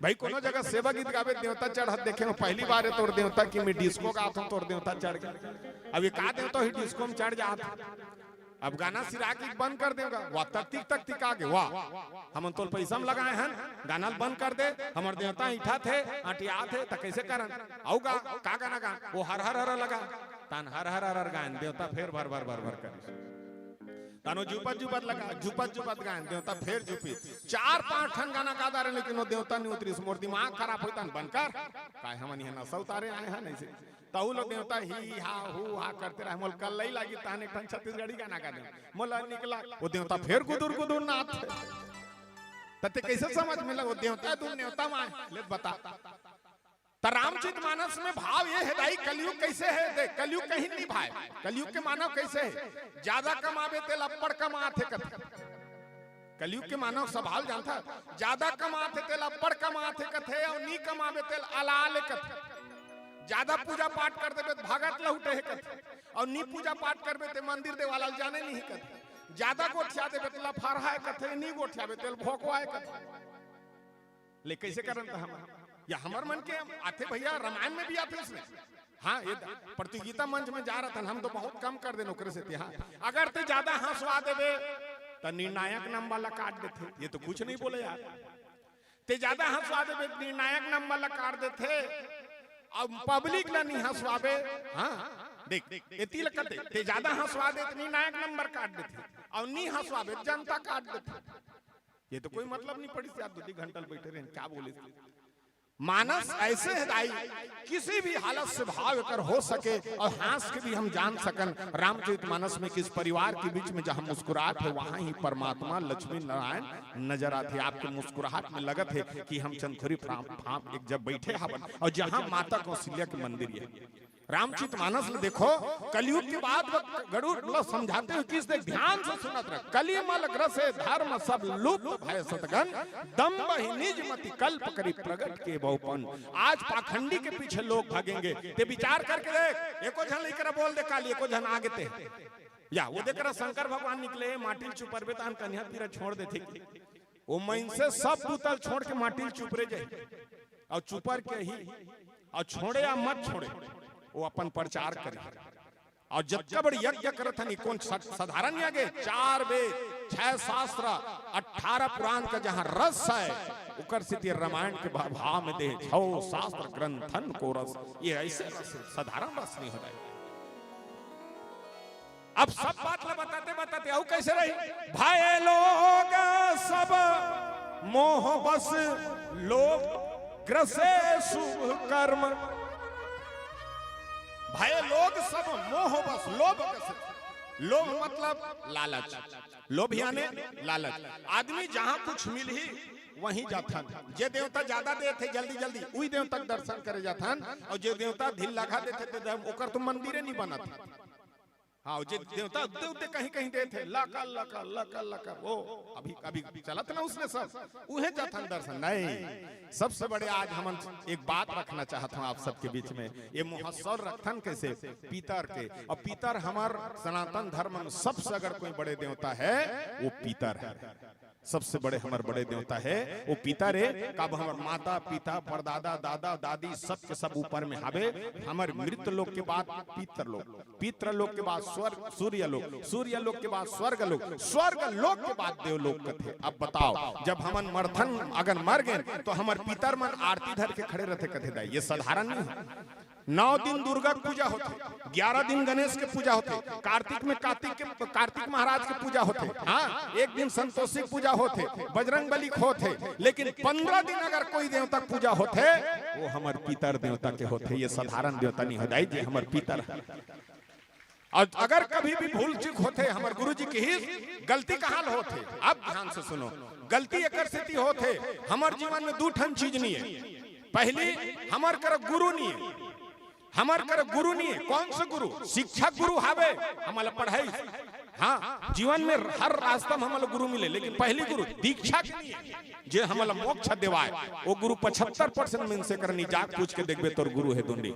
भाई, कोनो जगह सेवा गीत गावे, देवता चढ़त देखे हो, पहली बार है तोर देवता कि मैं डिस्को गात हूँ, तोर देवता चढ़ गया। अब ये का देवता ही डिस्को में चढ़ जात? अब गाना सिरा के बंद कर देगा, वाह, तक तिक, तक तिक आगे, वाह, हमन तोर पैसा में लगाए हन, गाना ल बंद कर दे, हमर देवता ऐठा थे, अटिया थे, त कैसे करन? आऊ गा, का गाना गा? वो हर हर हर लगा, तान हर हर हर हर गायन, देवता फेर भर भर भर भर करिस। तानो जुपत जुपत लगा, जुपत जुपत गायन, देवता फेर जुपी। चार पांच ठन गाना गा डारे, लेकिन वो देवता नहीं उतरिस। मोर दिमाग खराब होई, तान बंद कर। काय हमन इहाँ नशा उतारे आए हैं, नहीं से। तहु लो देवता ही हा हू हा करते रहे। मोल कल्लई लागी, तान एक ठन छत्तीसगढ़ी गाना गा दे। मोला निकला, वो देवता फेर गुदुर गुदुर नाथ। तते कैसे समझ में लगा, वो देवता दू नेवता माय? ले बता। त रामचरित मानस में भाव ये है दाई, कलयुग कैसे है? देख, कलयुग कहीं नहीं भाई, कलयुग के मानव कैसे है? ज्यादा कमावे तेल अब्बड़ कमाथे कथे। कलयुग के मानव स्वभाव जानता, ज्यादा कमाथे तेल अब्बड़ कमाथे कथे, और नी कमावे तेल अलाले कथे। ज्यादा पूजा पाठ कर देबे त भगत लहुटे है कथे, और नी पूजा पाठ करबे ते मंदिर देवाला ल जाने नहीं कथे। ज्यादा गोठिया देबे त लफरहा है कथे, नी गोठियाबे तेल भोकवा है कथे। ले कैसे करन त हम? या हमर मन के आथे भैया, रामायण में भी आथे इसमें। हाँ, ये द-, प्रतियोगिता मंच में जा रहा था, हम तो बहुत कम कर देन ओकरे से ते, हाँ। अगर ते ज्यादा हंसवा देबे, त निर्णायक नंबर ला काट देथे। ये तो कुछ नहीं बोले यार। ते ज्यादा हंसवा देबे, त निर्णायक नंबर ला काट देथे। अब पब्लिक ला नहीं हंसवाबे, हाँ, देख, एती ला कर दे। ते ज्यादा हंसवा दे, त निर्णायक नंबर काट देथे। और नहीं हंसवाबे, त जनता काट देथे। ये तो कोई मतलब नहीं पड़िस यार, दो तीन घंटा बैठे रहे, क्या बोले? मानस ऐसे है दाई, किसी भी हालत से भाव एकर हो सके और हाँस के भी हम जान सकन। रामचरित मानस में किस परिवार के बीच में जहाँ मुस्कुराहट है, वहाँ ही परमात्मा लक्ष्मी नारायण नजर आथे। आपके मुस्कुराहट में लगत है कि हम चंदखुरी फार्म, फार्म एक जब बैठे हवन और जहाँ माता कौशल्या के मंदिर है। रामचरित मानस ल देखो, कलयुग के बात ब-, गरुड़ ल समझाते हुए किस देख, ध्यान से सुनत रह। कलिमल ग्रसे धर्म सब लुप्त भय सतगन, दम्भ ही निज मति कल्प करी प्रगट के बहुपन। आज पाखंडी के पीछे लोग भागेंगे, ते विचार करके देख, एको झन लइका बोल दे काली, एको झन आगे ते। या वो देख रहा शंकर भगवान निकले, माटी ल चुपरबे तहन कन्या पीरा छोड़ देथे। वो मइनसे सब बुता ल छोड़ के माटी ल चुपरे जाही, और चुपर के ही, और छोड़े या मत छोड़े, वो अपन प्रचार करे। और जतका बड़ यज्ञ करत हन, ई कोन सा-, साधारण यज्ञ? चार वेद, छह शास्त्र, अठारह पुराण का जहाँ रस है, ओकर सेती रामायण के भा-, भाव में दे छो शास्त्र ग्रंथन को रस। ये ऐसे रस है, साधारण रस नहीं होता है। अब सब बात ला बताते बताते अउ कैसे रही? भय लोग सब मोह बस लोभ ग्रसे शुभ कर्म। भय लोग सब मोह बस लोभ ग्रसे। लोभ मतलब लालच, लोभ यानी लालच। आदमी जहाँ कुछ मिलही वहीं जाथन। जे देवता ज्यादा देथे जल्दी जल्दी, उही देवता के दर्शन करे जाथन, और जे देवता ढील लगा देथे ते देव-, ओकर तो मंदिरे नहीं बनत। हाँ, जे देवता उद्दे उद्दे कहीं कहीं देथे, लकर लकर लकर लकर, वो अभी अभी चलत ना उसने सब, उहे जाथन दर्शन नहीं। सबसे बड़े आज हमन एक बात रखना चाहत हूँ आप सबके बीच में, ये महोत्सव रखथन कैसे? पितर के। और पितर हमर सनातन धर्म में सबसे अगर कोई बड़े देवता है, वो पितर है। सबसे बड़े हमर बड़े देवता है वो पितर हे। काबर हमर माता, पिता, परदादा, दादा, दादी, सब के सब ऊपर में हावे। हमर मृत लोक के बाद पितर लोक, पितर लोक के बाद स्वर्ग, सूर्य लोक, सूर्य लोक के बाद स्वर्ग लोक, स्वर्ग लोक के बाद देव लोक कथे। अब बताओ, जब हमन मरथन, अगर मर गेन, तो हमर पितर मन आरती धर के खड़े रथे, कथे, "दाई, ये साधारण नहीं है।" नौ दिन दुर्गा के पूजा होथे, ग्यारह दिन गणेश के पूजा होथे, कार्तिक में कार्तिक के, कार्तिक महाराज के पूजा होथे, हाँ, एक दिन संतोषी के पूजा होथे, बजरंग बली के होथे, लेकिन पंद्रह दिन अगर कोई देवता के पूजा होथे, वो हमर पितर देवता के होथे। ये साधारण देवता नहीं हो दाई जी, हमर पितर है। और अगर कभी भी भूल चूक होथे, हमर गुरु जी कहिस, गलती कहाँ ले होथे? अब ध्यान से सुनो, गलती एकर सेती होथे, हमर जीवन में दू ठन चीज नहीं है। पहली, हमर कर गुरु नहीं है, हमर कर गुरु नहीं है। कौन सा गुरु? शिक्षक गुरु हावे, हमला पढ़ाई। हाँ, जीवन में हर रास्ता में हमला गुरु मिले, लेकिन पहली गुरु दीक्षा के नहीं है, जे हमला मोक्ष देवाए, वो गुरु पचहत्तर परसेंट मनसे कर नहीं। जाके पूछ के देखबे, तोर गुरु है दुंडी।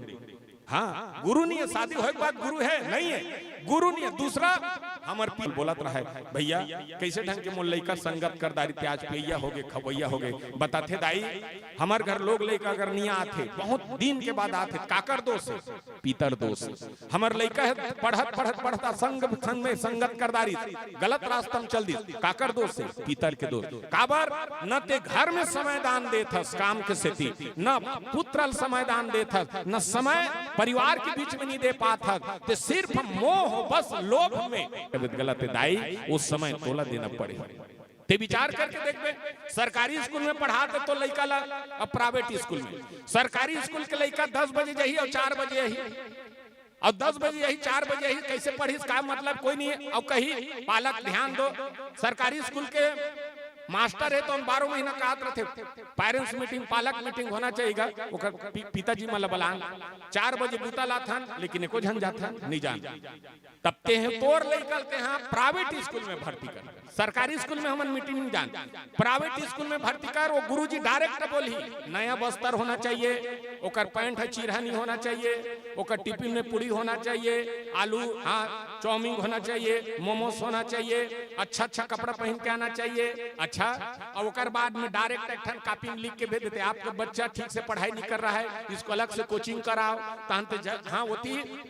हाँ, गुरु नहीं है, शादी होए के बाद गुरु है, नहीं है, गुरु नहीं है। दूसरा, हमर पी बोलत रहे, "भैया, कैसे ढंग के मोर लइका संगत कर दारी, प्याज पियैया होगे, खवैया होगे।" बताथे, "दाई, हमर घर लोग लइका अगर नहीं आथे, बहुत दिन के बाद आथे, काकर दोष है?" पितर दोष है। हमर लइका है, पढ़त, पढ़त, पढ़त संग, संग में संगत कर दारी, गलत रास्ता में चल दी, काकर दोष है? पितर के दोष। काबर? न ते घर में समय दान देथस काम के सेती, न पुत्र ल समय दान देथस, न समय परिवार के बीच में नहीं दे पाथस, ते सिर्फ मोह बस लोभ में। गलत है दाई, वो समय तोला देना पड़े। ते विचार करके देखबे, सरकारी स्कूल में पढ़ात हे तो लइका ला, अब प्राइवेट स्कूल में, सरकारी स्कूल के लइका दस बजे जाही और चार बजे आही, और दस बजे आही, चार बजे आही, कैसे पढ़िस, का मतलब, कोई नहीं है। और कही, "पालक ध्यान दो।" सरकारी स्कूल के मास्टर है तो हम बारह महीना कहत रथे, पेरेंट्स मीटिंग, पालक मीटिंग होना चाहिए, ओकर पि-, पिताजी मन ला बलान। चार बजे बूता लाथन, लेकिन एको झन जाथन, नहीं जान। तब ते हैं तोर लइका ल ते हैं प्राइवेट स्कूल में भर्ती कर, सरकारी स्कूल में हमन मीटिंग नहीं जान, प्राइवेट स्कूल में भर्ती कर। वो गुरुजी डायरेक्ट बोलही, नया बस्तर होना चाहिए, ओकर पैंट है चिरहा नहीं होना चाहिए, ओकर टिफिन में पूरी होना चाहिए, आलू, हाँ, चाउमीन होना चाहिए, मोमोस होना चाहिए, अच्छा अच्छा कपड़ा पहन के आना चाहिए। अच्छा, और ओकर बाद में डायरेक्ट एक ठन कॉपी में लिख के भेज देते, "आपका बच्चा ठीक से पढ़ाई नहीं कर रहा है, इसको अलग से कोचिंग कराओ।" तहन ते ज-, हाँ, होती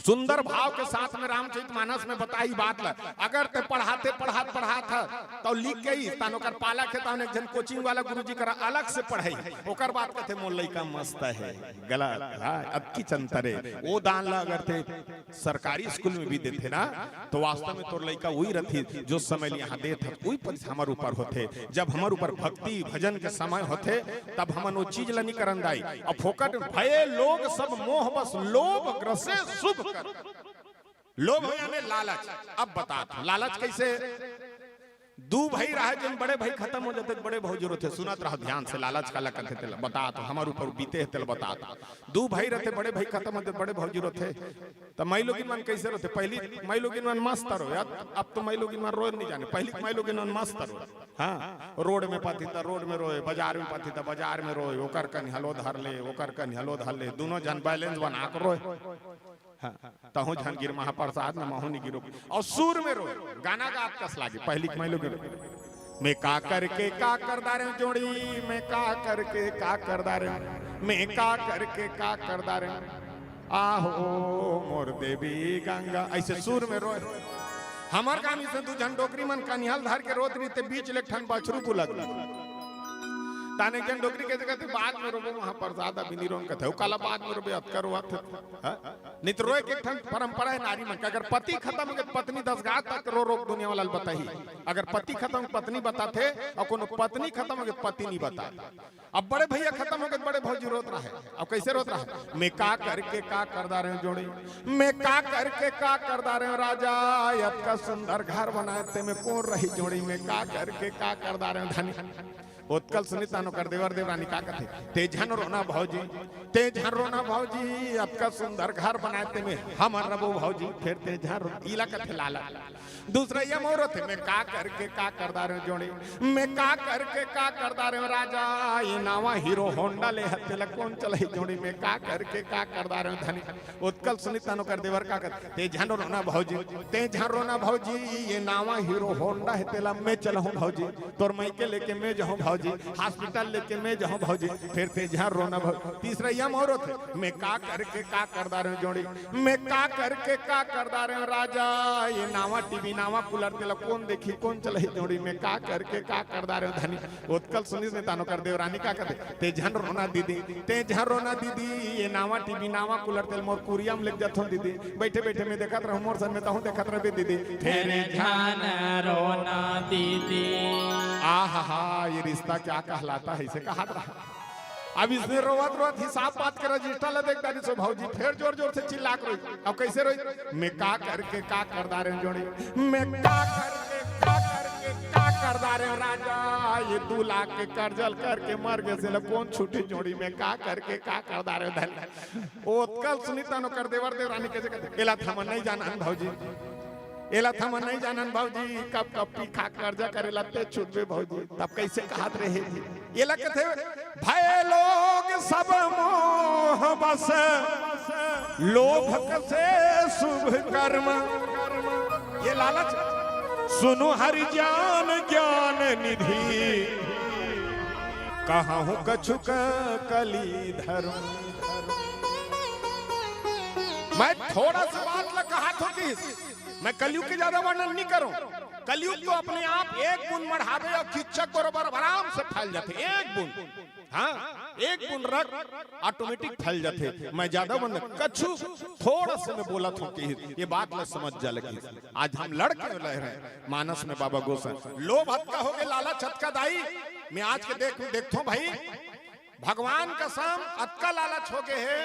सुंदर भाव के साथ में रामचरित मानस में बताही बात ल। अगर ते पढ़ाते, पढ़ात, पढ़ात ह, तो लिख के ही, तहन ओकर पालक हे, तहन एक झन कोचिंग वाला गुरुजी करा अलग से पढ़ई, ओकर बाद कथे, "मोर लइका मस्त हे।" गलत, हाँ, अतकी चंतर हे। ओ दान ल अगर ते सरकारी स्कूल में भी देथे ना, तो वास्तव में तोर लइका वही रथे, जो समय ल यहाँ देत हस, वही पर हमर ऊपर होथे। जब हमर ऊपर भक्ति, भजन के समय होथे, तब हमन वो चीज ल नी करन दाई। अब फोकट भये लोग सब मोह बस लोभ ग्रसे शुभ कर। लोभ यानी लालच। अब बतात हँव, लालच कइसे? दू भाई रहे, जेन बड़े भाई खतम हो जाथे, बड़े भौजी रोथे। सुनत रहा ध्यान से, लालच काला कथे तेला बतात हँव, हमर ऊपर बीते हे तेला बतात हँव। दू भाई रथे, बड़े भाई खतम हो जाथे, बड़े भौजी रोथे। त माईलोगिन मन कइसे रोथे? पहिली माईलोगिन मन मस्त रोय, अब तो माईलोगिन मन रोय नी जाने। पहिली माईलोगिन मन मस्त रोय। हाँ, रोड में पाथे त रोड में रोय, बाजार में पाथे त बाजार में रोय, ओकर कनिहा ल धर ले, ओकर कनिहा ल धर ले, दूनों झन balance बना के रोय। हाँ, तहूँ झन गिर महाप्रसाद न महूँ नी गिरों। अउ सुर में रोय, गाना गात कस लागे, पहिली माईलोगिन। मैं का करके का कर डारेंव जोड़ी, मैं का करके का कर डारेंव, मैं का करके का कर डारेंव, आहो मोर देवी गंगा, अइसे सुर में रोय। हमर गाँव में से दू झन डोकरी मन कनिहा ल धर के रोत रहिथे, बीच ले एक ठन बछरू बुलक। तहन एक झन डोकरी कथे, "बाद में रोबो महाप्रसाद, अभी नी रोन," कथे, "ओ काला बाद में रोबे, अतका रोवत हस?" हाँ? नी त रोय के एक ठन परंपरा हे नारी मन के, अगर पति खतम होगे त पत्नी दस घात तक रो रो के दुनिया वाला ल बताही। अगर पति खतम होगे त पत्नी बताथे, अउ कोनो पत्नी खतम होगे त पति नी बताय। अब बड़े भइया खतम होगे त बड़े भौजी रोत रहे। अब कइसे रोत रहे? मैं का करके का कर डारेंव जोड़ी, मैं का करके का कर डारेंव राजा, अतका सुंदर घर बनाए तेमे कोन रही जोड़ी, मैं का करके का कर डारेंव धनी। ओतका ल सुनी तहन ओकर देवर देवरानी का कथे, "ते झन रोना भौजी, ते झन रोना भौजी, अतका सुंदर घर बनाए तेमे हमन रबो भौजी, फेर ते झन रो।" इला कथे लालच। दूसरा ये मोर होथे, "मैं का करके का कर डारेंव जोड़ी, मैं का करके का कर डारेंव राजा, ये नावा Hero Honda ले हस तेला कोन चलाही जोड़ी, मैं का करके का कर डारेंव धनी।" ओतका ल सुनी तहन ओकर देवर का कथे, "ते झन रोना भौजी, ते झन रोना भौजी, ये नावा Hero Honda हे तेला मैं चलाहूँ भौजी, तोर मइके लेके मैं जाहूँ भौजी, hospital लेके मैं जाहूँ भौजी, फेर ते झन रोना भौजी।" तीसरा ये मोर होथे, "मैं का करके का कर डारेंव जोड़ी, मैं का करके का कर डारेंव राजा, ये नावा TV नावा cooler तेला कोन देखही कोन चलाही जोड़ी, मैं का करके का कर डारेंव धनी।" ओतका ल सुनिस ने तहन ओकर देवरानी का कथे, "ते झन रोना दीदी, ते झन रोना दीदी, ये नावा TV नावा cooler तेला मोर कुरिया म लेके जाथों दीदी, बइठे बइठे मैं देखत रहूँ, मोर संग में तहूँ देखत रहिबे दीदी।" "ते झन रोना दीदी।" आहा हा, ये रिश्ता क्या कहलाता है, अइसे कहत रहा। अब अइसने रोवत रोवत हिसाब बात के register ला देख डारिस ओ भौजी, फेर जोर जोर से चिल्ला के रोइस। अब कइसे रोइस? "मैं का करके का कर डारेंव जोड़ी, मैं का करके का करके का कर डारेंव राजा, ये दू लाख के कर्जा ल करके मर गे, तेला कोन छूटही जोड़ी, मैं का करके का कर डारेंव धनी।" ओतका ल सुनी तहन ओकर देवर देवरानी कइसे कथे, "एला त हमन नइ जानन भौजी, एला त हमन नइ जानन भौजी, कब कब पी खा के कर्जा करे ला ते छूटबे भौजी।" तब कइसे कहत रहे जी? एला कथे, "भय लोग सब मोह बस, लोभ कसे शुभ कर्म।" ये लालच, "सुनु हरि ज्ञान ज्ञान निधि, कहहु कछुक कली धर्म।" मैं थोड़ा सा बात ला कहत हों कि मैं कलयुग के ज्यादा वर्णन नइ करों। कलयुग तो अपने आप एक बूंद मढ़ाबे अउ किच्चक बरोबर आराम से फैल जाथे, एक बूंद। हाँ, एक बूंद रक्त automatic फैल जाथे। मैं ज्यादा वर्णन, कछु थोड़ा से मैं बोलत हों कि ये बात ला समझ जा लगी। आज हम लड़ के लहे रहेन मानस में बाबा गोसाई। लोभ अतका होगे, लालच अतका दाई। मैं आज के देख, देखथों भाई, भगवान कसम, अतका लालच होगे हे,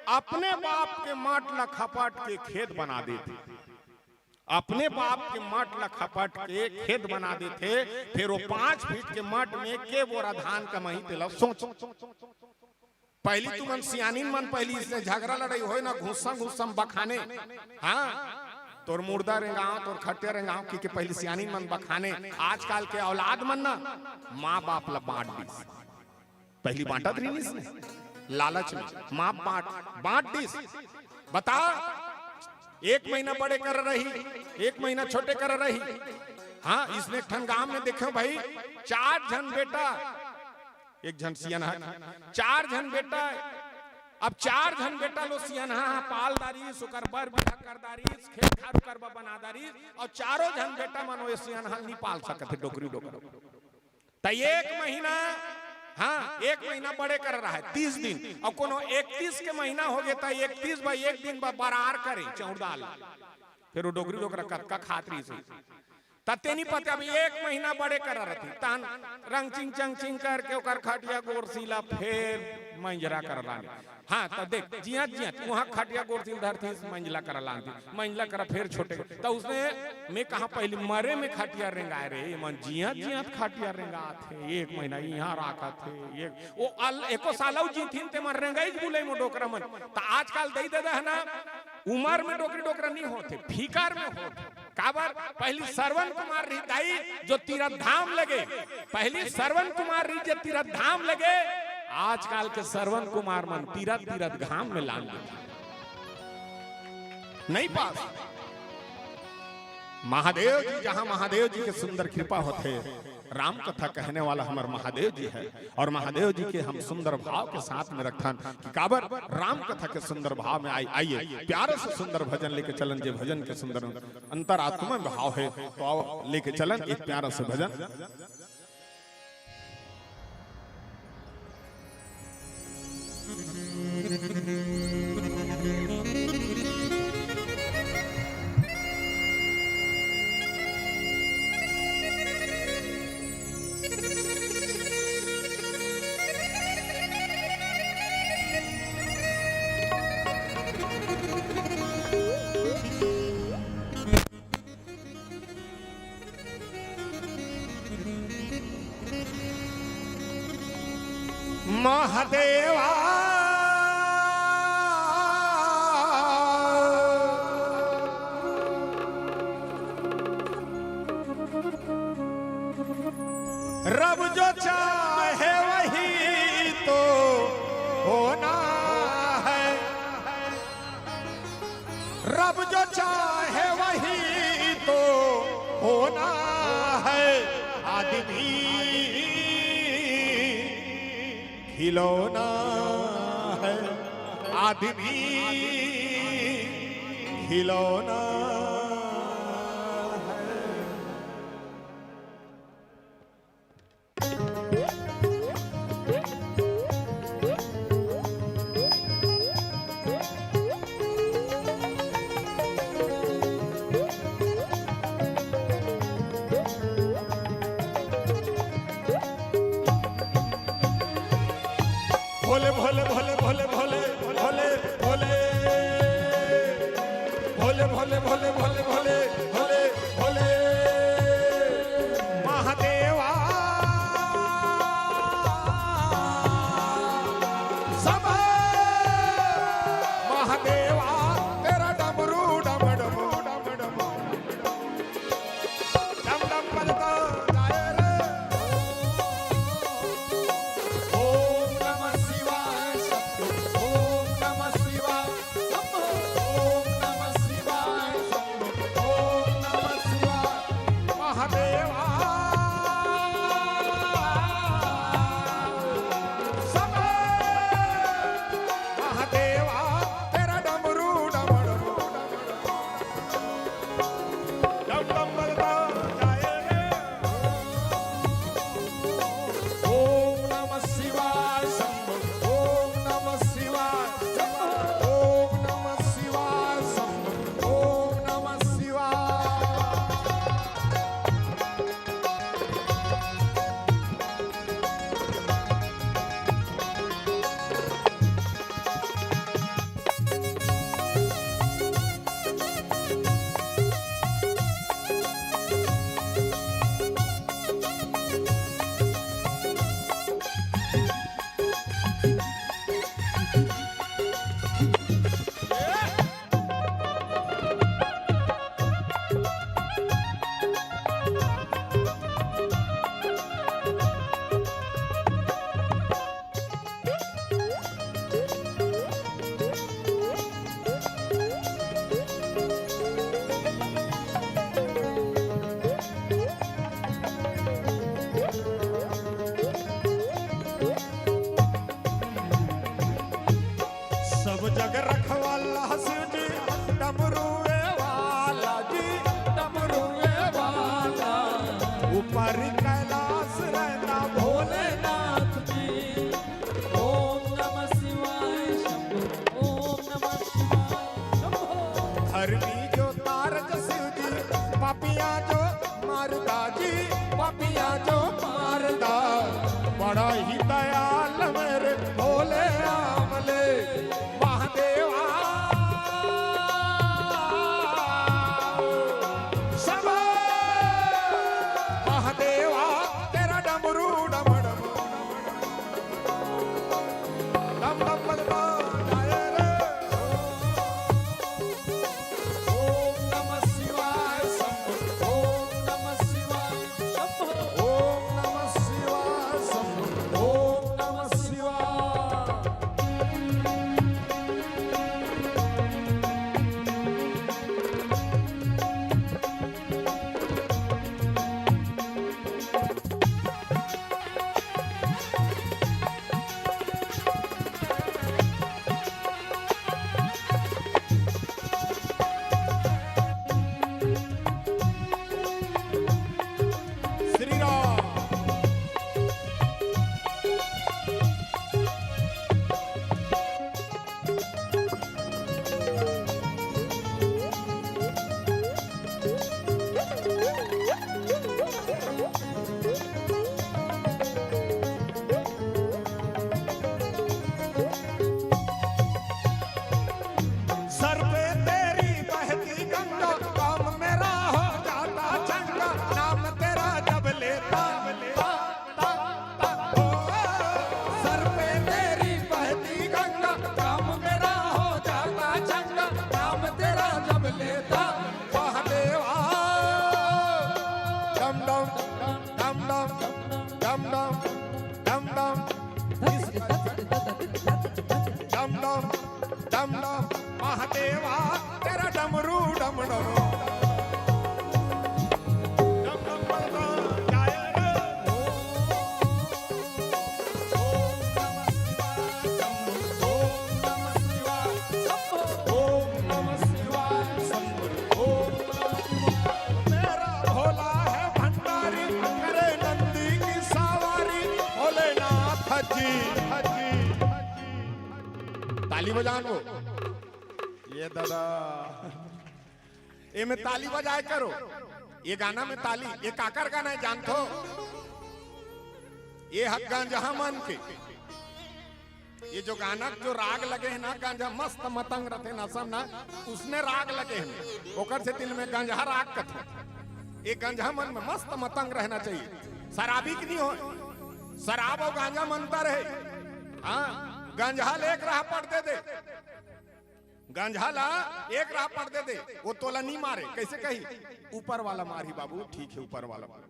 अपने बाप के माट ला खपट के खेत बना देथे। अपने बाप के माट ला खपट के खेत बना देथे, फेर ओ पाँच फीट के माट में के बोरा धान कमाही, तेला सोच। पहिली तुमन सियानिन मन पहिली अइसने झगरा लड़ई होय ना, घुस्सा घुस्सा म बखाने, हाँ, तोर मुर्दा रेंगाव, तोर खटिया रेंगाव, कि के पहिली सियानिन मन बखाने। आजकल के औलाद मन ना माँ बाप ला बांट दिस। पहिली बांटत रहिनिस ने, लालच में माँ बाप बांट, बांट दिस। बता, एक महीना बड़े करा रही, एक महीना छोटे करा रही। हाँ, अइसने एक ठन गांव में देखेंव भाई, चार झन बेटा, एक झन सियन हे, चार झन बेटा, अब चार झन बेटा लो सियनहा ह पाल डारिस, ओकर बर बिहा कर डारिस, खेत खार ओकर बर बना डारिस, अउ चारों झन बेटा मन ओ सियनहा ल नी पाल सकत हे, डोकरी डोकरा। त एक महीना, हाँ, एक महीना बड़े कर रहा है, तीस दिन, अउ कोनो इकतीस के महीना हो गे, त इकतीस बा एक दिन बा बरार करे चौड़दाल, फिर वो डोकरी डोकरा कतका खात रहिस। त तेनी पते अब एक महीना बड़े कर रही, तहन रंग चिंग चंग चिंग करके ओकर खटिया गोरसी ला फेर मंजरा कर लाने। हाँ, त देख, जियत जियत उहाँ खटिया गोरसी ल धरतीस, मंजला कर लानती, मंजला कर फेर छोटे। त उसने मैं कहा पहली मरे में खटिया रेंगाए रे, मन जियत जियत खटिया रेंगात हे, एक महीना इहाँ राखत हे, एक, ओ अल-, एको साल अउ जीथिन ते मन रेंगाई बुलई मो डोकरा मन। त आजकल दई दे दे है ना, उमर में डोकरी डोकरा नहीं होते, फिकर में होते। काबर? पहली श्रवण कुमार रही दाई जो तीरथ धाम लगे, पहली श्रवण कुमार रही जे तीरथ धाम लगे, आजकल के श्रवण कुमार मन तीरथ तीरथ घाम में लान दे। नहीं पास। महादेव जी, जहां महादेव जी के सुंदर कृपा होथे, राम कथा कहने वाला हमर महादेव जी है, और महादेव जी के हम सुंदर भाव के साथ में रखथन कि काबर राम कथा के सुंदर भाव में आई। आइए, प्यारे से सुंदर भजन लेके चलन, जे भजन के सुंदर अंतरात्मा में भाव है, तो आओ लेके चलन एक प्यारा से भजन। महादेवा। रब जो चाहे वही तो होना है, रब जो चाहे वही तो होना है, आदमी खिलौना है, आदमी खिलौना है। भोले, भोले, भोले, भोले, भोले, भोले, भोले, भोले, भोले, भोले, भोले, भोले, भोले, महादेवा। सब महादेवा, तेरा डमरू डम डम डम डम। डम डम बजता जाए रे। ओम नमः शिवाय शंभो, ओम नमः शिवाय शंभो, ओम नमः शिवाय शंभो, ओम धरमी जो तारज शिव जी, पापियां जो मारदा जी, पापियां जो मारदा। बड़ा ही दयाल मेरे भोले आमले महादेवा। शंभो महादेवा, तेरा डमरू डम डम, डम डम बजता जाए रे। ओम नमः शिवाय शंभो, ओम नमः शिवाय शंभो, ओम नमः शिवाय शंभो, ओम नमः शिवाय। श्री राम। सर पे तेरी बहती गंगा, काम मेरा हो जाता चंगा, नाम तेरा जब लेता, लेता, ओ, सर पे तेरी बहती गंगा, काम मेरा हो जाता चंगा, नाम तेरा जब लेता, वाह देवा। डम डम, डम डम, डम डम, डम डम, डम डम, डम डम, महादेवा, तेरा डमरू डम डम। डम डम बजता जाए रे। ओम नमः शिवाय शंभो, ओम नमः शिवाय शंभो, ओम नमः शिवाय शंभो, ओम नमः शिवाय। मेरा भोला है भंडारी, करे नंदी की सवारी, भोलेनाथ जी। ताली बजान वो। ये दादा, एमे ताली बजाए करो। ये गाना में ताली, ये काकर गाना है जानथो? ये ह गंजहा मन के। ये जो गाना जो राग लगे है ना, गंजहा मस्त मतंग रथे ना, सब ना, उसने राग लगे है, ओकर से दिल में गंजहा राग कथे। ये गंजहा मन में मस्त मतंग रहना चाहिए। शराबी के नहीं हो, शराब अउ गांजा म अंतर है। हाँ, गंजहा ले एक राह पट दे दे, गंजहा ला एक राह पट दे दे, वो तोला नहीं मारे। कैसे कही? ऊपर वाला मारही बाबू, ठीक है, ऊपर वाला मार।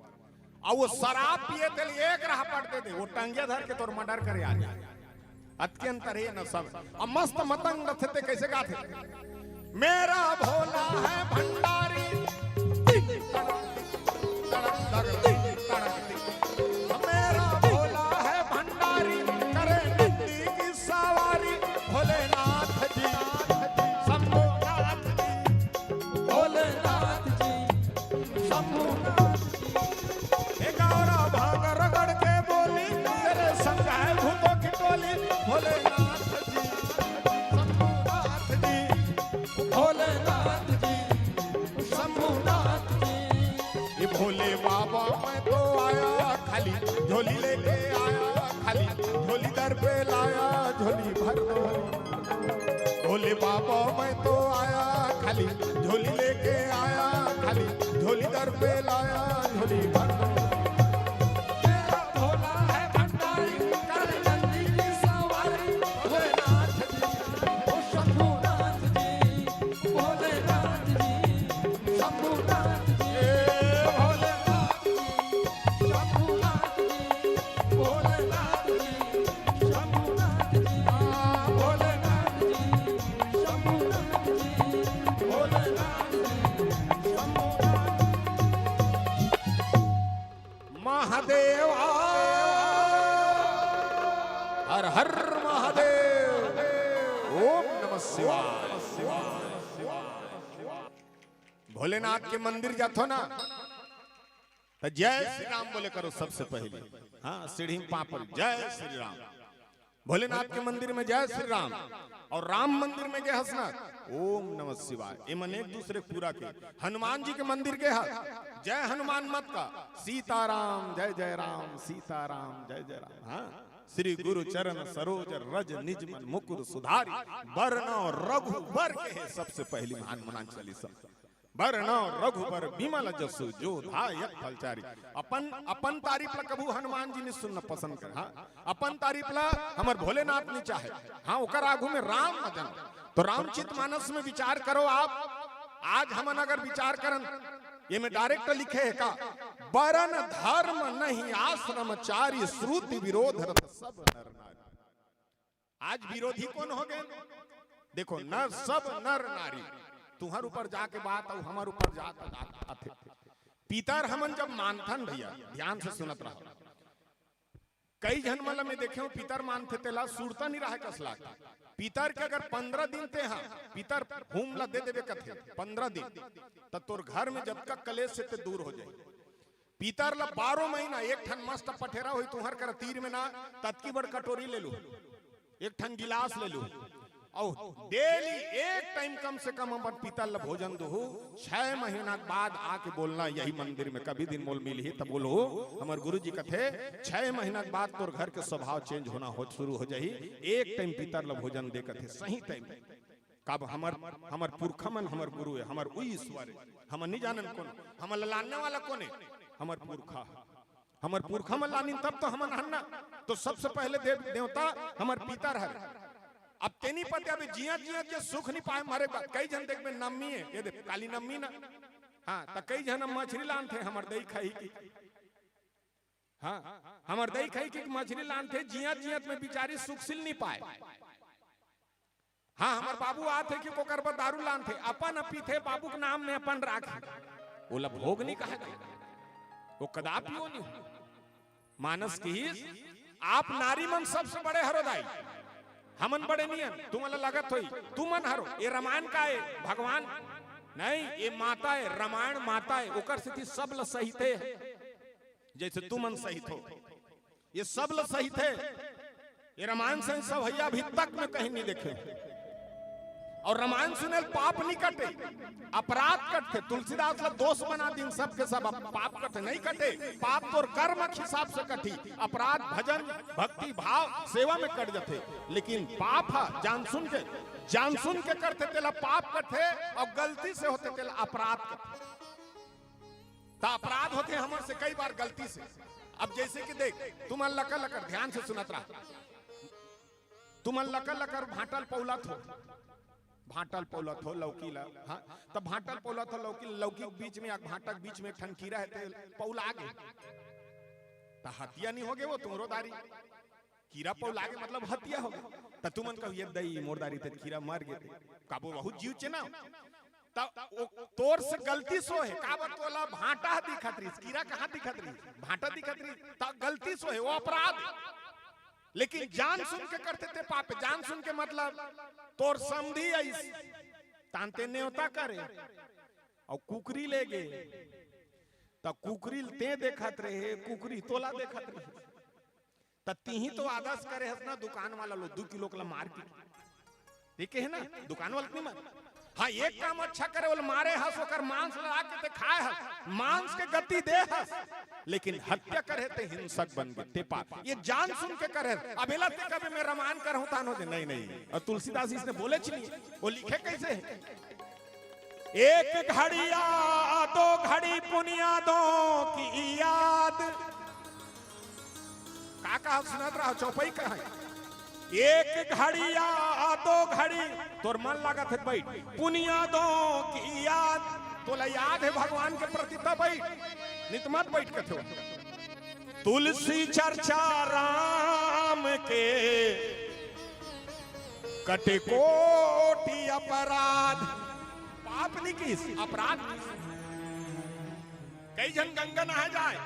अउ वो शराब पिए तेल एक राह पट दे दे, वो टंगिया धर के तोर मर्डर करे आ जाए। अतके अंतर है ना सब। अब मस्त मतंग रथे ते कैसे गाथे? मेरा भोला है भंडारी, टिंग टड़क, टिंग टड़क, टिंग टड़क, टिंग। मेरा भोला है भंडारी, करे नंदी की सवारी, भोलेनाथ जी, शंभुनाथ जी, भोलेनाथ जी, शंभुनाथ जी। हे गौरा भांग रगड़ के बोली, तेरे संग है भूतों की टोली, भोलेनाथ जी, शंभुनाथ जी, भोलेनाथ जी, शंभुनाथ जी। ये भोले बाबा मैं तो आया खाली झोली लेके आया, खाली झोली दर पे लाया, झोली भर दो। भोले बाबा मैं तो आया खाली झोली लेके आया, खाली झोली दर पे लाया, झोली भर दो। मेरा भोला है भंडारी, कर नंदी की सवारी, भोलेनाथ जी, ओ शंभुनाथ जी, भोलेनाथ जी, शंभुनाथ जी, ए भोलेनाथ जी, शंभुनाथ जी, भोलेनाथ जी, शंभुनाथ जी, भोलेनाथ जी, शंभुनाथ जी, भोलेनाथ जी, शंभुनाथ। महादेवा, हर हर महादेव, ओम नमः शिवाय। भोलेनाथ के मंदिर जाथो ना, तो जय श्री राम बोले करो सबसे पहले। हाँ, सीढ़ी में पाँव पड़, जय श्री राम। भोलेनाथ के मंदिर में जय श्री राम, और राम मंदिर में गे हस ना, ओम नमः शिवाय। एमन एक दूसरे के पूरा के। हनुमान जी के मंदिर गे हस, जय हनुमान मत का, सीताराम जय जय राम, सीताराम जय जय राम। हाँ, श्री गुरु चरण सरोज रज निज मन मुकुर सुधारी, बरनउँ रघुबर कहे सबसे पहली। हनुमान चालीसा। बरनउँ रघुबर बिमल जसु जो दायक फलचारी। अपन, अपन तारीफ ला कभू हनुमान जी नइ सुनना पसंद करे। हाँ, अपन तारीफ ला हमर भोलेनाथ नइ चाहे। हाँ, ओकर आगू में राम भजन। तो रामचित मानस में विचार करो आप। आज हमन अगर विचार करन, एमे direct लिखे हे का, बरन धर्म नहीं आश्रम चारी, श्रुति विरोध रत सब नर नारी। आज विरोधी कोन हो गे? देखो, नर, सब नर नारी। तुहर ऊपर जाके बात अउ हमर ऊपर जात आथे। पितर हमन जब मानथन भैया, ध्यान से सुनत रहो। कई झन मन ल मैं देखे हूँ, पितर मानथे, तेला सुरता नइ राहय कस लागथे। पितर के अगर पंद्रह दिन ते हा, पितर हूम ला दे देबे कथे, पंद्रह दिन, त तोर घर में जतका कलेश हे ते दूर हो जाही। पितर ला बारह महीना एक ठन मस्त पठेरा होही तुहर करा तीर में ना, ततकी बड़ कटोरी ले लू, एक ठन गिलास ले लू, अउ daily एक time कम से कम अपन पितर ला भोजन दुहू। छह महीना के बाद आके बोलना यही मंदिर में, कभी दिन मोल मिलही त बोलहू। हमर गुरु जी कथे, छह महीना के बाद तोर घर के स्वभाव change होना हो, शुरू हो जाही। एक time पितर ला भोजन दे कथे, सही time। काबर हमर, हमर पुरखा मन हमर गुरु हे, हमर उही ईश्वर हे। हमन नइ जानन कोन, हमन ला लानने वाला कोन हे? हमर पुरखा। हमर पुरखा मन लानिन तब तो हमन हन ना। तो सबसे पहले देव देवता हमर पितर हरे। अब तेनी पते अबे जियत जियत जे सुख नइ पाए, मरे के बाद कई झन देखबे नम्मी हे, ये दे काली नम्मी ना। हाँ, त कई झन मछरी लानथे, हमर दई खाही कि हाँ, हमर दई खाही कि मछरी लानथे, जियत जियत में बिचारी सुखशील नइ पाए। हाँ, हमर बाबू आथे कि ओकर बर दारू लानथे, अपन पीथे, बाबू के नाम में अपन राखे। ओला भोग नइ कहे गा, वो कदापि वो नइ हो। मानस किहिस, आप नारी मन सबसे बड़े हरो दाई, हमन बड़े नइ हन। तुमन ला लगत होही, तुमन हरो, ये रामायण का हे, भगवान नहीं, ये माता हे, रामायण माता हे, ओकर सेती सब ला सहिथे। जैसे तुमन सहित हो, ये सब ल सहिथे। ये रामायण संग सवैया अभी तक में कहीं नइ देखे। अउ रामायण सुने ले पाप नइ कटे, अपराध कटथे। तुलसीदास ला दोष बना दिन सबके सब, अब पाप कटे नइ कटे। पाप तोर कर्म के हिसाब से कटही, अपराध भजन, भक्ति भाव, सेवा में कट जथे। लेकिन पाप ह जान सुन के, जान सुन के करथे तेला पाप कटथे, अउ गलती से होथे तेला अपराध कटथे। त अपराध होथे हमर से कई बार गलती से। अब जैसे कि देख, तुमन लकर लकर ध्यान से सुनत रहा, तुमन लकर लकर भांटा ल पौलत हो, भांटा ल पौलत हो लौकी ला, हाँ, त भांटा ल पौलत हो लौकी, लौकी के बीच में, एक भांटा के बीच में एक ठन कीरा हे, ते पौला गे, त हतिया नइ हो गे वो तुंहरो दारी। कीरा पौला गे मतलब हतिया हो गे। त तुमन कहो, "ये दई मोर दारी ते कीरा मर गे ते।" काबर बहुत जीव चेना। त ओ तोर से गलती से होहे, काबर तोला भांटा ह दिखत रहिस, कीरा कहाँ दिखत रहिस? भांटा दिखत रहिस, त गलती से होहे, वो अपराध। लेकिन जान सुन के करथे ते पाप हे। जान सुन के मतलब तोर समधी आइस, तान ते नेवता करे, अउ कुकरी ले गे, त कुकरी ल ते देखत रहे, कुकरी तोला देखत रहे। त तिही तो आदस करे हस ना दुकान वाला लो, दू किलो के ला मार के। ठीक हे ना? दुकान वाला नइ मार। हाँ, एक काम अच्छा करे, ओला मारे हस, ओकर मांस ला लाके ते खाए हस, मांस के गति दे हस, लेकिन हत्या करे ते हिंसक बन गे, ते पाप। ये जान सुन के करे हस। अब एला ते कबे मैं रामायण करहूँ तानो जे, नहीं, नहीं। अउ तुलसीदास जी इसने बोलेच नइ हे, वो लिखे कइसे हे? एक घड़ी यादों घड़ी पुनियादों की याद। का कहा सुनत रहा, चौपाई कहा। एक घड़ी यादों घड़ी तोर मन लागत हे बइठ, पुनियादों की याद, तोला याद हे भगवान के प्रति, त बइठ, नइ त मत बइठ कथे। तुलसी चर्चा राम के कटे कोटि अपराध। पाप नइ किहिस, अपराध किहिस। कई झन गंगा नहाए जाए,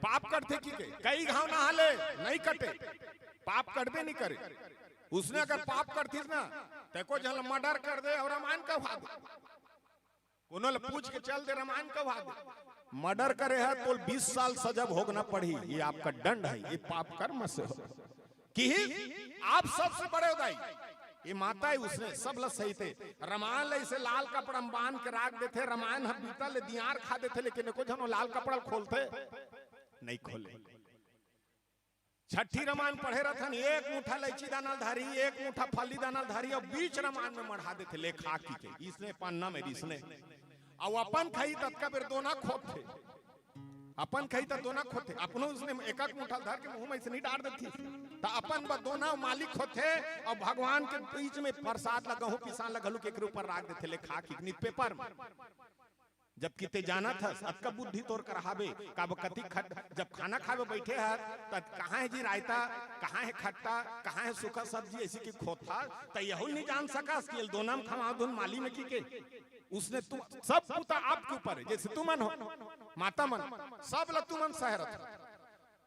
पाप कटथे कि के? कई घांव नहा ले, नइ कटे, पाप कटबे नइ करे। उसने अगर पाप करतिस ना, त एको झन ल murder कर दे अउ रामायण कहवा दे। कोनो ल पूछ के चल दे, रामायण कहवा दे। Murder करे हे, तोल बीस साल सजा भोगना पड़ही, ये आपका दंड हे, ये पाप कर्म से हो। किहिस, आप सबसे बड़े हो दाई। ये माता हे, उसने सब ल सही थे। रामायण ल इसे लाल कपड़ा में बांध के राख देथे, रामायण ह बीता ले दियार खा देथे, लेकिन एको झन वो लाल कपड़ा ल खोलथे? नहीं खोले। छठी रामायण पढ़े रथन, एक मुठा लैची दाना ल धारी, एक मुठा फली दाना ल धारी, अउ बीच रामायण में मढ़ा देथे, ले खा की के, इसने पन्ना में रिसने। अउ अपन खाई ततका बेर दोना खोदथे, अपन खाई त दोना खोदथे, अपनो उसने एक एक मुठा ल धर के मुंह में इसने डार देथे, त अपन ब दोना मालिक होथे, अउ भगवान के बीच में प्रसाद ल गहूं पिसान ल घलो के एकरे ऊपर राख देथे, ले खा की के, नित पेपर में। जबकि ते जानत हस, अतका बुद्धि तोर करा हाबे, काबर कति खट-, जब खाना खाबे बइठे हस, त कहाँ हे जी रायता, कहाँ हे खट्टा, कहाँ हे सूखा सब्जी, अइसे कि खोथा, त यहू ल नइ जान सकस कि एल दोना म खवाव धुन माली में की के। उसने तुम, सब पुता आपके ऊपर हे, जइसे तुमन हो, माता मन, सब ल तुमन सहरत हो।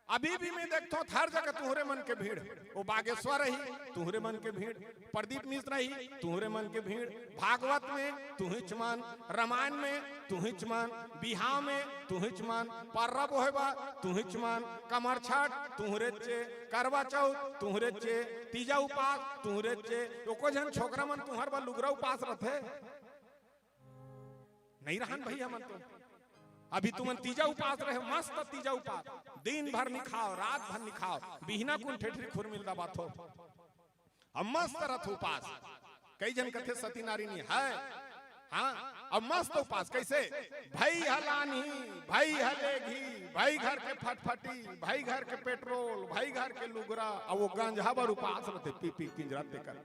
अभी भी मैं देखथों, हर जगह तुंहरे मन के भीड़। वो बागेश्वर ही, तुंहरे मन के भीड़। प्रदीप मिश्र ही, तुंहरे मन के भीड़। भागवत में तुंहिच मन, रामायण में तुंहिच मन, बिहाव में तुंहिच मन, पर्रा बोहे बर तुंहिच मन, कमरछठ तुंहरेच चे, करवा चौथ तुंहरेच चे, तीजा उपास तुंहरेच चे। एको झन छोकरा मन तुंहर बर लुगरा उपास रथे? नहीं रहन भई हमन तो। अभी तुमन तीजा उपास रहे, मस्त तीजा उपास, दिन भर नइ खाव, रात भर नइ खाव, बिहना कुन ठेठरी खुरमी ल दबाथो। अब मस्त रथ उपास। कई झन कथे सती नारी नइ हे। हाँ, अब मस्त उपास कइसे? भई ह लानही, भई ह लेगही, भई घर के फटफटी, भई घर के पेट्रोल, भई घर के लुगरा, अउ वो गंजहा बर उपास रथे, पी पी किंजरत तेकर।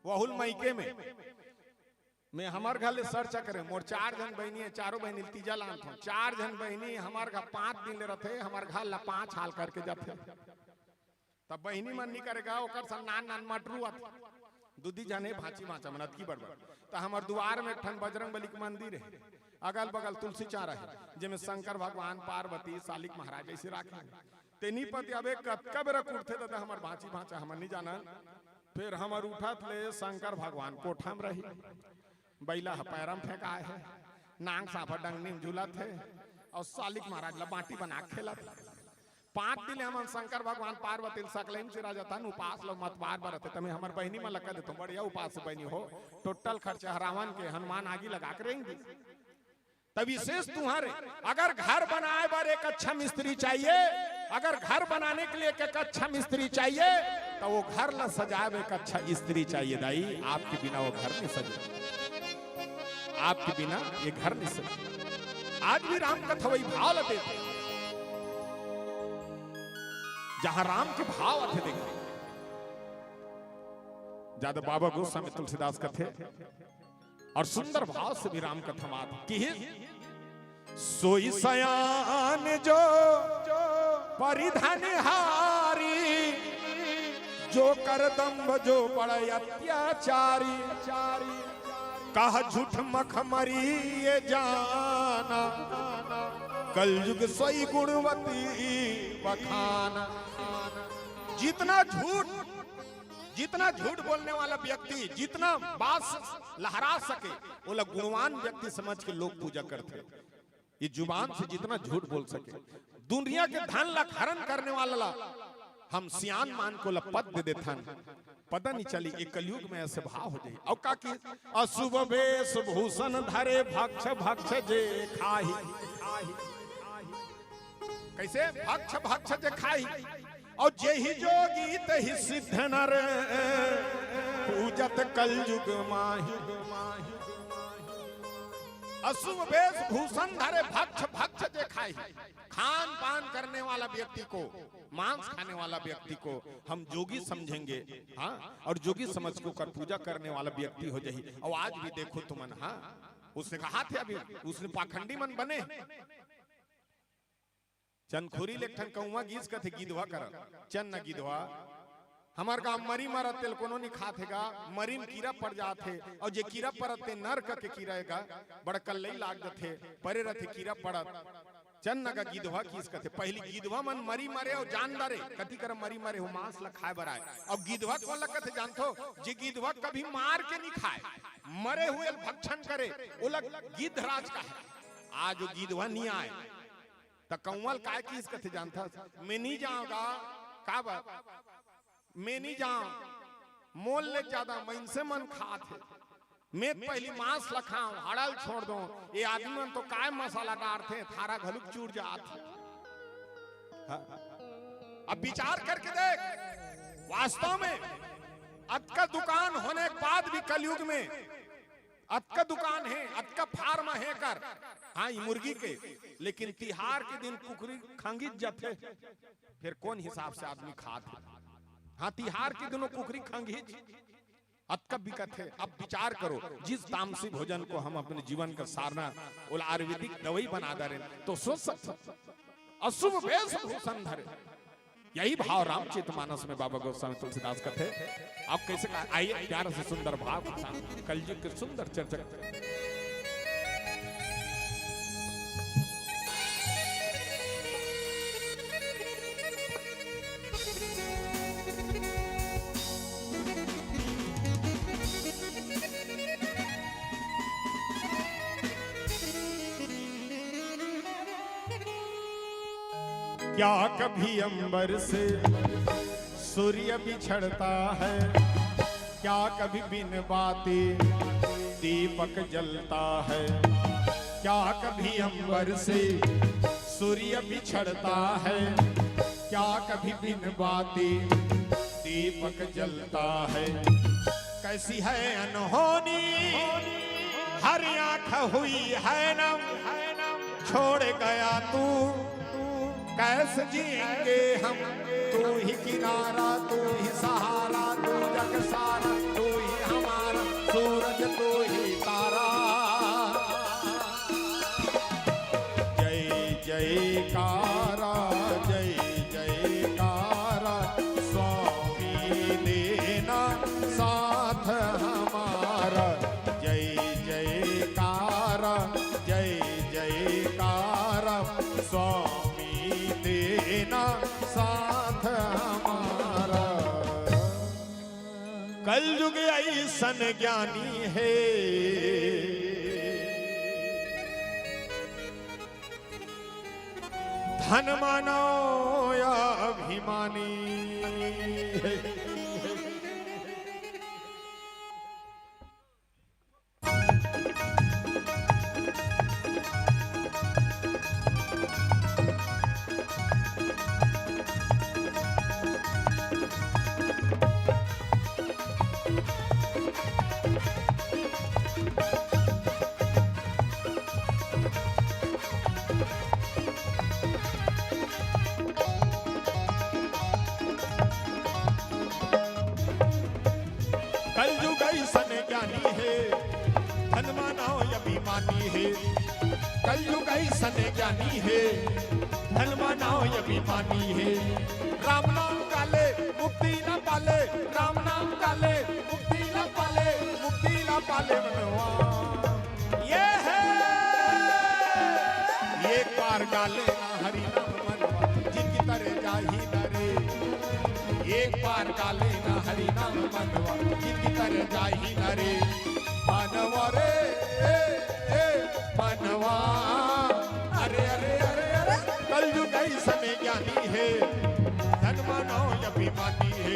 वहू ल मइके में। मैं हमर घर ले चर्चा करेंव, मोर चार झन बहिनी हे, चारों बहिनी ल तीजा लानथों। चार झन बहिनी हमर घर पांच दिन ले रथे, हमर घर ला पांच हाल करके जाथे। तब बहिनी मन नइ करे गा, ओकर संग नान नान मटरू आथे। दू दी झन हे भांची भांचा मन अतकी बड़ बड़। त हमर दुवार में एक ठन बजरंग बली के मंदिर हे, अगल बगल तुलसी चारा हे, जेमे शंकर भगवान, पार्वती, सालिक महाराज अइसे राखे हे। तेनी पति अबे कतका बेरा कुटथे ददा हमर भांची भांचा, हमन नइ जानन। फेर हमर उठत ले शंकर भगवान कोठा म रही, बइला ह पैरा म फेंकाय हे, नांग सांप ह डंगनी म झूलत हे, अउ सालिक महाराज ला बांटी बना के खेलत हे। पांच दिन ले हमन शंकर भगवान पार्वती ल सकलई म चिरा जथन, उपास ल मतवार बरत हे, तमे हमर बहिनी मन ल कह देथों, बढ़िया उपास बहिनी हो, टोटल खर्चा ह रावण के, हनुमान आगी लगा के रेंग दिस। त विशेष तुंहर, अगर घर बनाए बर एक अच्छा मिस्त्री चाहिए, अगर घर बनाने के लिए एक, एक अच्छा मिस्त्री चाहिए, त वो घर ला सजाए बर एक अच्छा स्त्री चाहिए दाई। आपके बिना वो घर नइ सजे, आपके बिना ये घर नइ सजे। आज भी राम कथा वही भाव ला देथे, जहां राम के भाव आथे। देखिए, ज्यादा बाबा गोस्वामी तुलसीदास कथे, अउ सुंदर भाव से भी राम कथा मात किहिस, सोई सयान जो परिधान हारी, जो कर दंभ जो बड़ अत्याचारी। कह झूठ मखमरी ये जाना, कलयुग सोई गुणवती बखाना। जितना झूठ, जितना झूठ बोलने वाला व्यक्ति, जितना बात लहरा सके, ओला गुणवान व्यक्ति समझ के लोग पूजा करथे। ये जुबान से जितना झूठ बोल सके, दुनिया के धन ला हरण करने वाला ला हम सियान मान के ओला पद दे देथन, पता नइ चली, ये कलयुग में अइसे भाव हो जाही। अउ का कि अशुभ वेश भूषण धरे भक्ष भक्ष जे खाही। कइसे? भक्ष भक्ष जे खाही। अउ जेहि जोगी तहि सिद्ध नर, पूजत कलयुग माही। अशुभ वेश भूषण धरे भक्ष भक्ष जे खाही। खान पान करने वाला व्यक्ति को, मांस खाने वाला व्यक्ति को हम जोगी समझेंगे, हाँ, अउ जोगी समझ के ओकर पूजा करने वाला व्यक्ति हो जाही। अउ आज भी देखो तुमन, हाँ, उसने कहा थे अभी, उसने पाखंडी मन बने। चंदखुरी ले एक ठन कौवा गिस कथे गिधवा करा, चल न गिधवा, हमर गांव मरी मरत तेल कोनो नइ खाथे गा, मरी म कीरा पड़ जाथे, अउ जे कीरा पड़त ते नरक के कीरा हे गा, बड़ कल्लई लाग जथे, परे रथे कीरा पड़त। चल न गा गिधवा किहिस कथे, पहिली गिधवा मन मरी मरे अउ जान डारे, कति करा मरी मरे हो मांस ल खाय बर आय, अउ गिधवा कोन ल कथे जानथो? जे गिधवा कभी मार के नइ खाय, मरे हुए ल भक्षण करे, ओला गिद्धराज कहे। आज वो गिधवा नइ आय, त कौवा ल काय किहिस कथे जानथस? मैं नइ जांव गा, काबर? मैं नहीं जाऊं, मोल ले ज्यादा मइनसे मन खात हे। मैं तो पहली मांस ल खाऊं, हाड़ा ल छोड़ दो। ये आदमी मन तो काय मसाला डारथे, थारा घलुक चूर जात हे। हाँ। अब विचार करके देख, वास्तव में अतका दुकान होने के बाद भी कलयुग में अतका दुकान हे, अतका फार्म हे कर, हाँ, ई मुर्गी के, लेकिन तिहार के दिन कुकरी खंगिच जाथे, फिर कौन हिसाब से आदमी खात हे? हाँ, तिहार के दिनों कुकरी खंगिच अतका बिकत हे। अब विचार करो, जिस तामसी भोजन को हम अपने जीवन का सारना, ओला आयुर्वेदिक दवाई बना दे रहे, तो सोच सकते हो, अशुभ वेशभूषण धरे। यही भाव रामचरित मानस में बाबा गोस्वामी तुलसीदास का थे। आप कैसे कहा? आइए, प्यारा से सुंदर भाव के साथ कलयुग के सुंदर चर्चा करते हैं। क्या कभी अंबर से सूर्य बिछड़ता है, क्या कभी बिन बाती दीपक जलता है, क्या कभी अंबर से सूर्य बिछड़ता है, क्या कभी बिन बाती दीपक जलता है। कैसी है अनहोनी, हर आंख हुई है नम, छोड़ गया तू, कैसे जिएंगे हम? तू ही किनारा, तू ही सहारा, तू जग सारा, तू ही हमारा सूरज, तू ही तारा। जय जयकारा, जय जयकारा, स्वामी देना साथ हमारा। जय जयकारा, जय जयकारा, स्वामी देना साथ हमारा। कलयुग अइसन ज्ञानी हे, धन मानव अभिमानी हे। कलयुग अइसन ज्ञानी हे, धन मानव अभिमानी हे। कलयुग अइसन ज्ञानी हे, धन मानव अभिमानी हे। राम नाम काले मुक्ति न पाले, राम नाम काले मुक्ति न पाले, मुक्ति न पाले मनवा। ये हे। एक बार गा लेना हरि नाम मनवा, जिनकी तरे जाही नरे। एक बार गा लेना हरि नाम मनवा, जिनकी तरे जाही नरे। मनवा रे, ए, ए, मनवा। अरे, अरे, अरे, अरे, कलयुग अइसन ज्ञानी हे, धन मानव अभिमानी हे।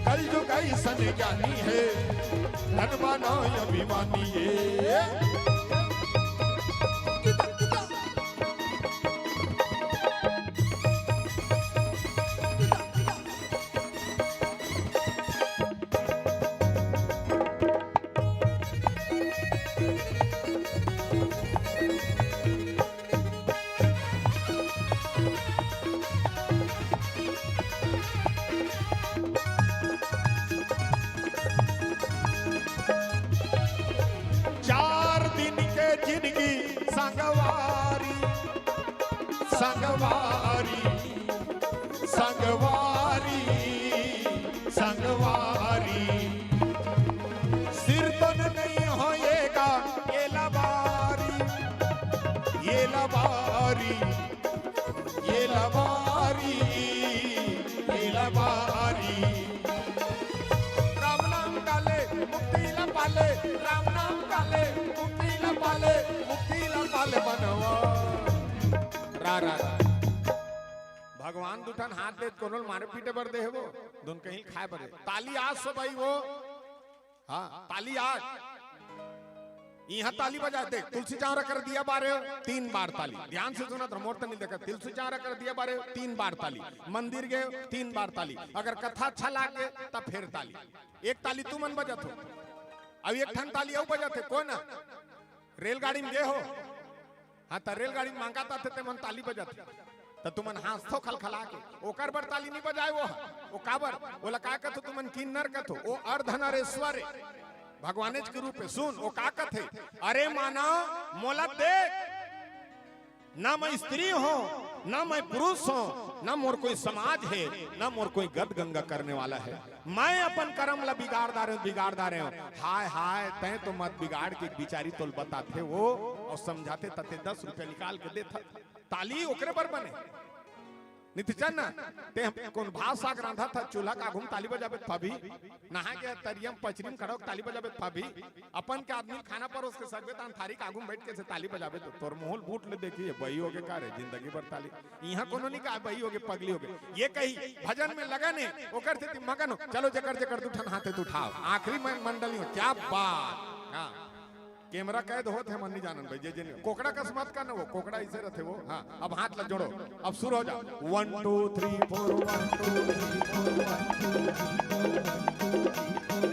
कलयुग अइसन ज्ञानी हे, धन मानव अभिमानी हे। चार दिन के जिनगी संगवारी, संगवारी, संगवारी, संगवारी। सिर तन नहीं होएगा ये लबारी, ये लबारी, ये लबारी, ये लबारी। राम नाम काले मुक्ति ला पाले, राम नाम काले मुक्ति ला पाले, मुक्ति ला पाले मनवा। रा, रा, रा। भगवान दू ठन हाथ दे, कोनो ल मारे पीटे बर दे हे वो, दोनों कहीं खाए बर दे। ताली आज सब आई वो, हाँ, ताली आज। यहाँ ताली बजा दे, तुलसी चांवरा कर दिया बारे, तीन बार ताली। ध्यान से सुना, तो मोर तो नहीं देखा, तुलसी चांवरा कर दिया बारे, तीन बार ताली। मंदिर गए, तीन बार ताली। अगर कथा अच्छा लागे, तब फिर ताली। एक ताली तुमन बजात हो, अब एक ठन ताली अउ बजात हे, कोन? रेलगाड़ी में गए हो, हाँ, त रेलगाड़ी में मांगत आथे, ते मन ताली बजात हे, त तुमन हाँसथो खलखला के, ओकर बर ताली नहीं बजाए वो ह। वो काबर? ओला का कथो तुमन? किन्नर कथो। वो अर्धनारीश्वर हे, भगवानेच के रूप हे। सुन, वो का कथे, "अरे मानव, मोला देख, ना मैं स्त्री हूँ, ना मैं पुरुष हूँ, ना मोर कोई समाज हे, ना मोर कोई गद गंगा करने वाला हे। मैं अपन करम ला बिगाड़ डारे हूँ, बिगाड़ डारे हूँ।" हाय हाय, तैं तो मत बिगाड़ के, बिचारी तोल बताथे वो अउ समझाथे, त ते दस रुपया निकाल के देथा। ताली ओकरे बर बने। नितिचन ना, ते हम कोन भात साग रांधत हस, चूल्हा के आघू म ताली बजाबे त पाबी? नहा के तरिया म पचरी म खड़ा होके ताली बजाबे त पाबी? अपन के आदमी ल खाना परोस के सकबे, तहन थारी के आघू म बैठ के से ताली बजाबे, त तोर मुंह ल बूट ले देखही, बही होगे का रे, जिंदगी भर ताली। इहाँ कोनो नहीं कहा बही होगे, पगली होगे। ये कही, भजन में लगन हे, ओकर सेती मगन हो। चलो, जेकर जेकर दू ठन हाथ हे त उठाओ। आखिरी में मंडली हो, क्या बात। हाँ, कैमरा कैद होत हे, मन नहीं जानन भाई, जे जे नहीं। कोकड़ा कस मत करना वो, कोकड़ा ऐसे रहते वो। हाँ, अब हाथ ला जोड़ो, अब शुरू हो जाओ। One two three four, one two three four, one two three four, one two three four।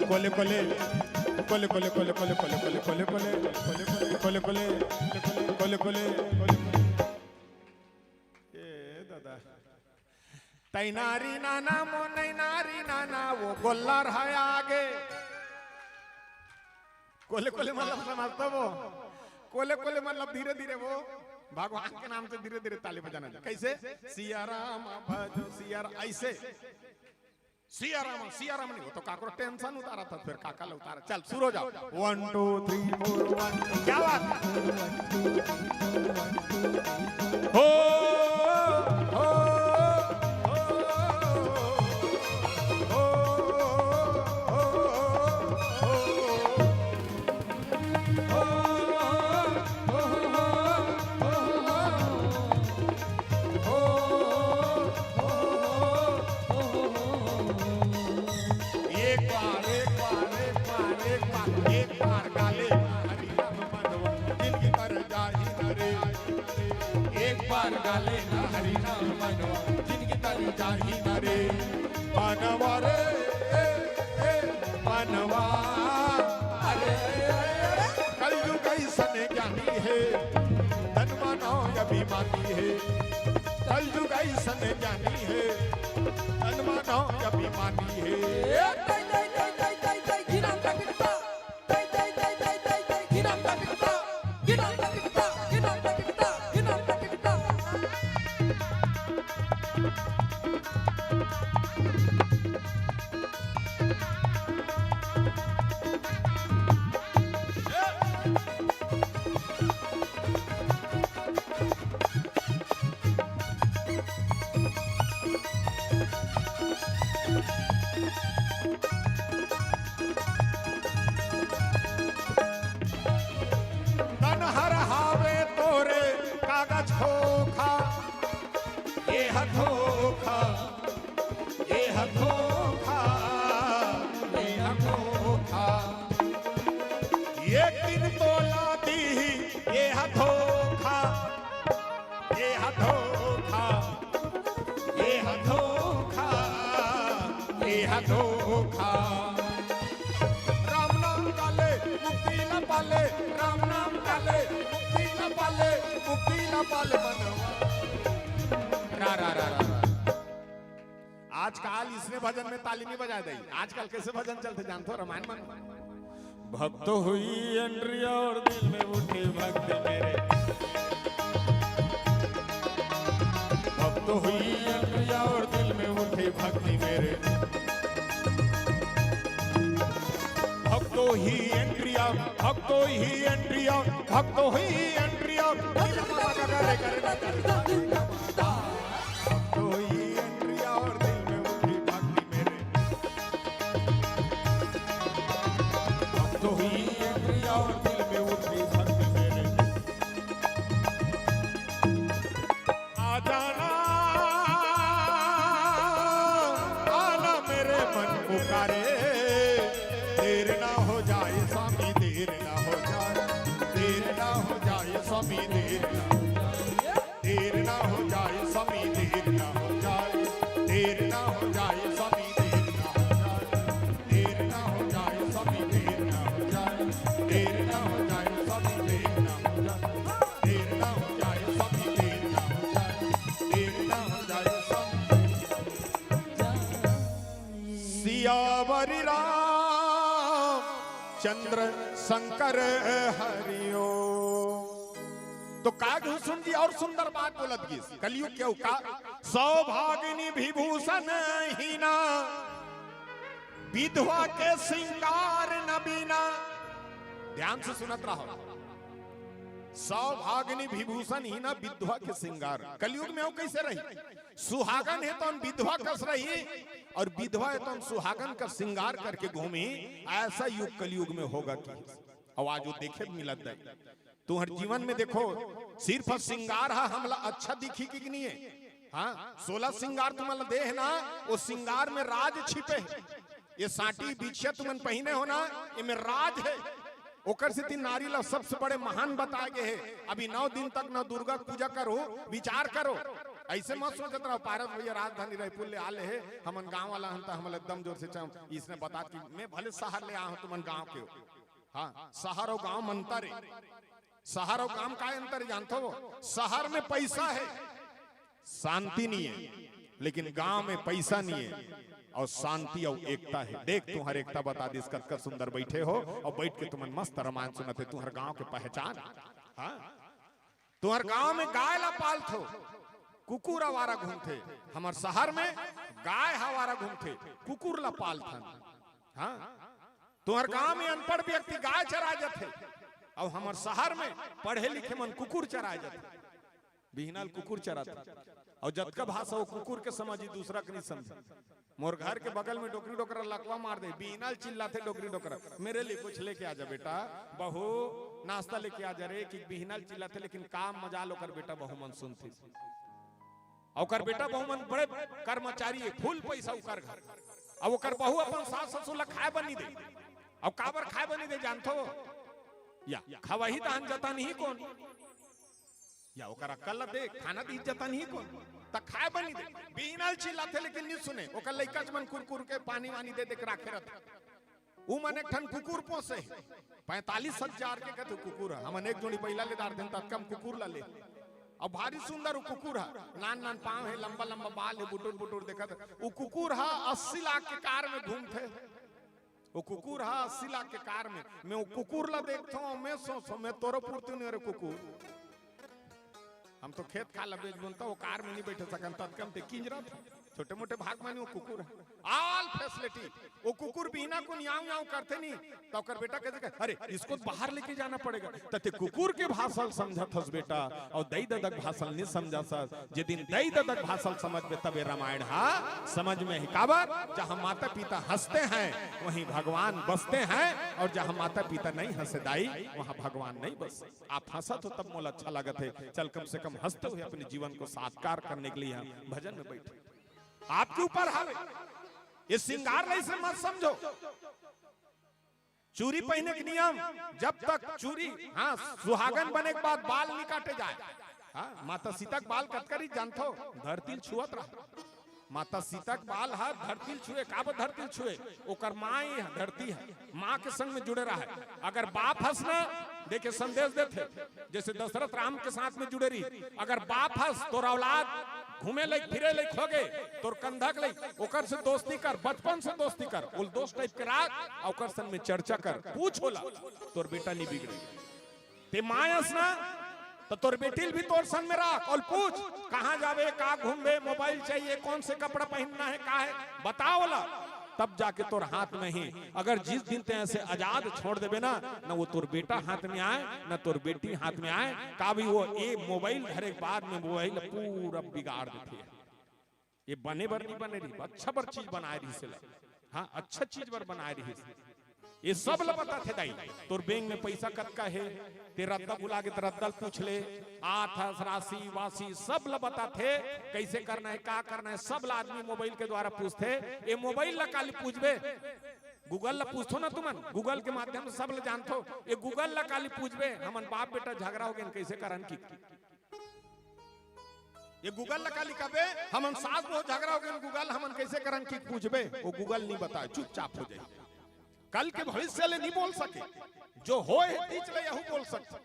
कोले कोले, कोले कोले, कोले कोले, कोले कोले, कोले कोले, कोले कोले, कोले कोले, कोले कोले, कोले कोले। ए दादा, तैनारी नाना मो नैनारी नाना, वो गोल्लर है आगे। कोले कोले मतलब समझता वो, कोले कोले मतलब धीरे धीरे वो, भगवान के नाम से धीरे धीरे ताली बजाना। कैसे? सिया राम भजो सिया राम, ऐसे। सिया राम, सिया राम नहीं, वो तो काकरो टेंशन उतारत हस, फिर काका ला उतारत। चल, शुरू हो जाओ। One two three four, one two। क्या बात है? हो, हो, हो, हो, हो। एक बार, एक बार, एक बार, एक बार, एक बार गाले हरि नाम मनवा, जिनकी कर जाही न रे। एक बार गाले ना हरि नाम मनवा, जिनकी तर जाही ना रे। मानवा रे, ए, ए, मानवा। अरे, कलयुग ऐसन ज्ञानी हे, तन मानो अभिमानी हे। कलयुग ऐसन ज्ञानी हे, तन मानो अभिमानी हे। तन हर हावे तोरे कागज खोखा, ये ह धोखा, ये ह धोखा, ये ह धोखा। एक दिन तोला दीही, ये ह धोखा, ये ह धोखा, ये ह धोखा, ये ह धोखा। राम नाम काले मुक्ति ला पाले, राम नाम काले मुक्ति ला पाले, मुक्ति ला पाले मनवा। रा, रा, रा, रा, रा। आजकल इसने भजन में ताली नहीं बजा दे। आजकल कैसे भजन चलते जानते हो? रामायण मन। भक्तो हुई एंट्री और दिल में उठी भक्ति मेरे। भक्तो हुई एंट्री और दिल में उठी भक्ति मेरे। भक्तो ही एंट्री और, भक्तो ही एंट्री और, भक्तो ही एंट्री और। भक्तो ही एंट्री और दिल में उठी भक्ति मेरे। भक्तो ही एंट्री और दिल में उठी भक्ति मेरे। आ जाना, पुकारे। देर ना हो जाए स्वामी, देर ना हो जाए, देर ना हो जाए स्वामी, देर ना हो जाए, देर ना हो जाए स्वामी, देर ना हो जाए, देर ना हो जाए स्वामी, देर ना हो जाए, देर ना हो जाए स्वामी, देर ना हो जाए, देर ना हो जाए स्वामी, देर ना हो जाए, देर ना हो जाए स्वामी, देर ना हो जाए, देर ना हो जाए स्वामी। सियावर रामचंद्र शंकर हरिओ। तो काग हुसुन जी और सुंदर बात बोलत गिस, कलयुग के का, सौभागिनी विभूषण हीना, विधवा के श्रृंगार न बीना। ध्यान से सुनत रहो, सौभागिनी विभूषण हीना, विधवा के श्रृंगार। कलयुग में वो कैसे रही? सुहागन हे तौन विधवा कस रही, और विधवा हे तौन सुहागन का श्रृंगार करके घूमी। ऐसा युग कलयुग में होगा कि, और आज वो देखे मिलत है। तुहर जीवन में देखो, सिर्फ श्रृंगार हा हमला अच्छा दिखी कि नहीं है? हाँ, सोलह श्रृंगार तुमन ला दे हे ना, वो श्रृंगार में राज छिपे हे। ये साटी बिछिया तुमन पहिने हो ना, एमे राज हे। ओकर सेती नारी ला सबसे बड़े महान बताए गे हे। अभी नौ दिन तक नौ दुर्गा पूजा करो, विचार करो। ऐसे मत सोचत रहो, पारस भैया राजधानी रायपुर ले आ ले हे, हमन गांव वाला हन त हमला एकदम जोर से चाहूं, इसने बता कि मैं भले शहर ले आया हूं, तुमन गांव के हो। हाँ, शहर और गांव में अंतर हे। शहर और गांव का अंतर जानते हो? शहर में पैसा है, शांति नहीं है, लेकिन गांव में पैसा नहीं है और शांति और एकता है। देख, तुम्हारे एकता बता दिस, कतका सुंदर बैठे हो और बैठ के तुमन मस्त रामायण सुनत हे। तुम्हारे गांव के पहचान, हाँ, तुम्हारे गांव में गाय ला पालथो, कुकुर आवारा घूमथे। हमर शहर में गाय आवारा घूमथे, कुकुर ला पालथन। हाँ, तुम्हारे गांव में अनपढ़ व्यक्ति गाय चरा जाथे, और हमर शहर में पढ़े लिखे मन कुकुर चरा जाथे। बिहनल कुकुर चराथे, और जतका भाषा वो कुकुर के समझी, दूसरा के नहीं समझी। मोर घर के बगल में डोकरी डोकरा लकवा मार दे, बिहनल चिल्लाथे डोकरी डोकरा, "मेरे लिए कुछ लेके आ जा बेटा, बहू नाश्ता लेके आ जा रे।" कि बिहनल चिल्लाथे, लेकिन काम मजाल ओकर बेटा बहू मन सुनथे। ओकर बेटा बहू मन बड़े कर्मचारी हे, फुल पैसा ओकर घर। अब ओकर बहू अपन सास ससुर ला खाए बर नहीं दे। अब काबर खाए बर नहीं दे जानथो? या खवाही तहन जतन ही कोन? या ओकर अक्कल ला दे, खाना दी जतन ही कोन? त खाए बर नहीं दे। बिहनल चिल्लाथे लेकिन नहीं सुने। ओकर लइका मन कुरकुर के पानी वानी दे दे के राखे रहथे। उमन एक ठन कुकुर पोसे हे, पैंतालीस हजार के कथे कुकुर हे। हमन एक जोड़ी बैला ले डारथन, ततका म कुकुर ला ले। अब भारी सुंदर वो कुकुर हे, नान नान पाँव हे, लंबा लंबा बाल हे, बुटुर बुटुर देखत हे। वो कुकुर हे अस्सी लाख के कार में घूमथे। वो कुकुर हे अस्सी लाख के कार में। मैं वो कुकुर ला देखथों, मैं सोचों, मैं तोरो पुरती नहीं रे कुकुर। हम तो खेत खार ला बेच बोलता, वो कार में नहीं बैठे सकन, ततका म ते किंजरत हे। छोटे मोटे भाग मानी वो कुकुर हे, all facility। वो कुकुर बिहना को याव याव करथे नहीं, त ओकर बेटा कथे, "अरे, इसको तो बाहर लेके जाना पड़ेगा।" त ते कुकुर के भाषा ल समझत हस बेटा, और दई ददा के भाषा ल नहीं समझत हस। जे दिन दई ददा के भाषा ल समझबे तबे रामायण हा समझ में ही। काबर? जहाँ माता पिता हंसते हैं वहीं भगवान बसते हैं, और जहाँ माता पिता नहीं हंसे दाई, वहाँ भगवान नहीं बस। आप हंसत हो तब मोला अच्छा लागत हे। चल, कम से कम हंसते हुए अपने जीवन को साकार करने के लिए यहाँ भजन में बैठे। आपके ऊपर हवे, ये श्रृंगार ला इसे मत समझो। चूरी पहिने के नियम, जब तक चूरी, हाँ, सुहागन बने के बाद बाल नहीं काटे जाए। हाँ, माता सीता के बाल कतका रहिस जानथो? धरती ल छुअत रहा। माता सीता के बाल ह धरती ल छुए, काबर धरती ल छुए? ओकर माँ ही ह, धरती ह, माँ के संग में जुड़े रहा है। अगर बाप हस ना, देखे संदेश देथे, जैसे दशरथ राम के साथ में जुड़े रही, अगर बाप हस, तोर औलाद घूमे लायक, फिरे लायक हो गए, तोर कंधा के लायक, ओकर से दोस्ती कर, बचपन से दोस्ती कर, ओला दोस्त टाइप के राख, आ ओकर संग में चर्चा कर, पूछ ओला, तोर बेटा नहीं बिगड़े। ते माँ अस ना, त तोर बेटी ल भी तोर संग में राख, ओला पूछ, कहाँ जाबे, का घूमबे, मोबाइल चाहिए, कौन से कपड़ा पहनना है, का है, बता ओला। तब जाके तोर हाथ में ही। अगर जिस दिन ते ऐसे आजाद छोड़ देबे ना, ना वो तोर बेटा हाथ में आए, ना तोर बेटी हाथ में आए, का भी वो ये मोबाइल धरे के बाद में मोबाइल पूरा बिगाड़ देथे। ये बने बर नहीं बने रही, अच्छा बर चीज बनाए रहिस ला। हाँ, अच्छा चीज बर बनाए रहिस। ये सब ल बताथे दाई। तोर बैंक में पैसा कतका हे, ते रद्दा भुला गे त रद्दा ल पूछ ले, आथस, राशि वासी सब ल बताथे। कैसे करना है, का करना है, सब ल आदमी मोबाइल के द्वारा पूछथे। ये मोबाइल ल काली पूछबे? गूगल ल पूछथो ना तुमन, गूगल के माध्यम से सब ल जानथो। ये गूगल ल काली पूछबे, हमन बाप बेटा झगड़ा हो गे, कैसे करन कि? ये गूगल ल काली कबे, हमन सास बहू झगड़ा हो गे, गूगल हमन कैसे करन कि पूछबे? वो गूगल नहीं बताए, चुपचाप हो जाए। कल के भविष्य ले नहीं बोल सके, जो होए हे तीच ले यहू बोल सकथे।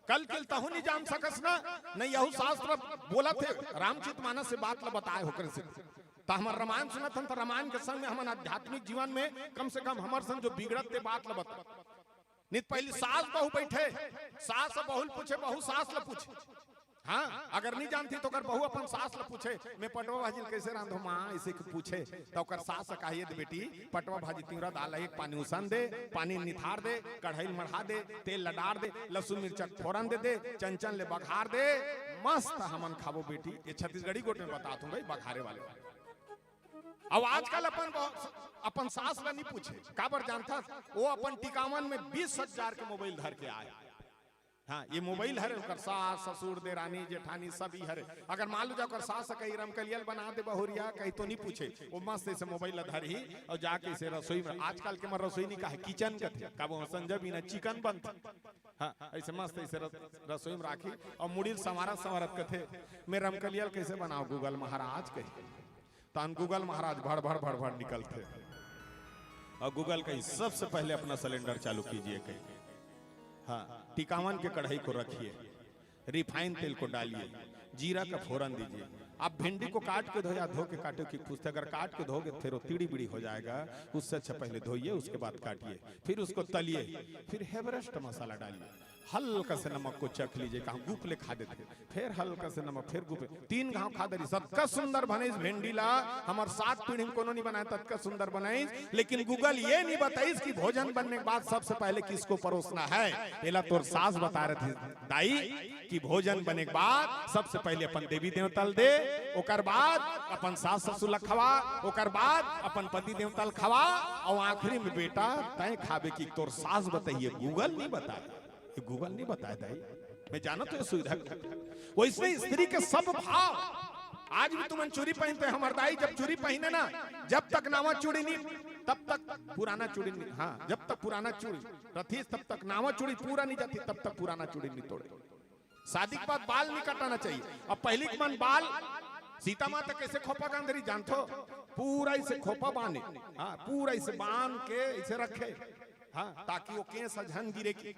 कल के तहू नहीं जान सकस ना, नहीं यहू शास्त्र बोलथे, रामचरित मानस से बात ल बताए होकर से। त हमर रामायण सुनत हन, त रामायण के संग में हमन आध्यात्मिक जीवन में कम से कम हमर संग जो बिगड़त ते बात ल बता। नित पहली सास बहू बैठे, सास बहू ल पूछे, बहू सास ल पूछे। हाँ, अगर नहीं जानती तो ओकर बहू अपन सास ल पूछे, "मैं पटवा भाजी ल कैसे रांधो माँ?" ऐसे के पूछे, तो ओकर सास कहिए दे, "बेटी, पटवा भाजी तिवरा दाल एक पानी उसन दे, पानी निथार दे, कढ़ाई ल मढ़ा दे, तेल ल डार दे, लहसुन मिर्चा फोरन दे दे, चंचन ले बघार दे, मस्त हमन खाबो बेटी।" ये छत्तीसगढ़ी गोठ में बतात हूँ भाई, बघारे वाले। अब आजकल अपन ब-, अपन सास ल नहीं पूछे, काबर जानथस? वो अपन टिकावन में बीस हजार के मोबाइल धर के आए। हाँ, ये मोबाइल हरे, ओकर सास, ससुर, देरानी, जेठानी सब ही हरे। अगर मान लो जा ओकर सास कही, "रमकलिया ल बना दे बहुरिया," कही तो नहीं पूछे, वो मस्त ऐसे मोबाइल ल धरही और जाके ऐसे रसोई में, आजकल के मन रसोई नहीं कहे, किचन कथे, का वो संजय बिना चिकन बनथे। हाँ, ऐसे मस्त ऐसे रस-, रसोई में राखी और मुड़ी ल संवारत संवारत कथे, "मैं रमकलिया ल कैसे बनाओ गूगल महाराज?" कही। तहन गूगल महाराज भड़ भड़ भड़ भड़ निकलथे। और गूगल कही, "सबसे पहले अपना सिलेंडर चालू कीजिए," कही। हाँ, टिकावन के कढ़ाई को रखिए, रिफाइन तेल को डालिए, जीरा का फोरन दीजिए। आप भिंडी को काट के धो या धो के काटो कि पूछते, अगर काट के धोगे फिर वो तीड़ी बीड़ी हो जाएगा, उससे अच्छा पहले धोइए, उसके बाद काटिए, फिर उसको तलिए, फिर एवरेस्ट मसाला डालिए, हल्का से नमक को चख लीजिए, कहाँ गुप ले खा देथे, फिर हल्का से नमक, फिर गुप, तीन घाव खा दे रही, सतका सुंदर बने इस भिंडी ला, हमर सात पीढ़ी में कोनो नहीं बनाए, ततका सुंदर बनाइस। लेकिन गूगल ये नहीं बताइस कि भोजन बनने के बाद सबसे पहले किसको परोसना है। एला तोर सास बता रहे थे दाई कि भोजन बने के बाद सबसे पहले अपन देवी देवता ल दे, ओकर बाद अपन सास ससुर ल खवा, ओकर बाद अपन पति देवता ल खवा, और आखिरी में बेटा तय खाबे कि तोर सास बताइए, गूगल नहीं बताए। ये गूगल नहीं बताए दाई, मैं जानत हूँ ये सुविधा। वैसे स्त्री के सब भाव, आज भी तुमन चूड़ी पहनते हैं, हमार दाई जब चूड़ी पहने ना, जब तक नावा चूड़ी नहीं, तब तक पुराना चूड़ी नहीं, हाँ, जब तक पुराना चूड़ी रथिस, तब तक नावा चूड़ी पूरा नहीं जाती, तब तक पुराना चूड़ी नहीं तोड़े। शादी के बाद बाल नहीं कटाना चाहिए। अब पहली के मन बाल, सीता माता कैसे खोपा गांधरी जानथो? पूरा इसे खोपा बांधे, हाँ, पूरा इसे बांध के इसे रखे, हाँ, ताकि वो केस ह झन गिरे की,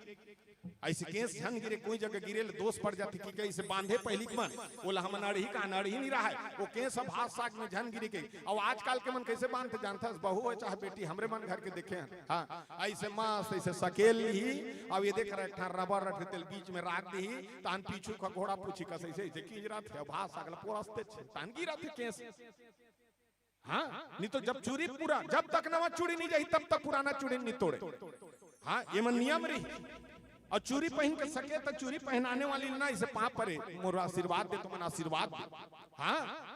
ऐसे केस झन गिरे, कोई जगह गिरे ले दोष पड़ जाती कि कैसे बांधे पहली के मन, ओला हमन अड़ही का अड़ही नहीं रहा है, वो केस ह भात साग में झन गिरे के। और आजकल के मन कैसे बांधते जानथस? बहू हो चाहे बेटी, हमरे मन घर के देखे हैं, हाँ, ऐसे मस्त ऐसे सकेल ली, अब ये देख रहे एक ठन रबर रख तेल बीच में राख दी, तहन पीछू का घोड़ा पूछी कस ऐसे ऐसे कीज रहा थे, भात साग ला पोरसते छे, तहन गिरा थे केस। हाँ, नहीं तो जब चूड़ी पूरा, जब तक नवा चूड़ी नहीं जाही, तब तक पुराना चूड़ी नहीं तोड़े। हाँ, ये मन नियम रही। और चूड़ी पहन के सके तो चूड़ी पहनाने वाली ना इसे पाप परे, मोर आशीर्वाद दे, तुमन आशीर्वाद दे। हाँ,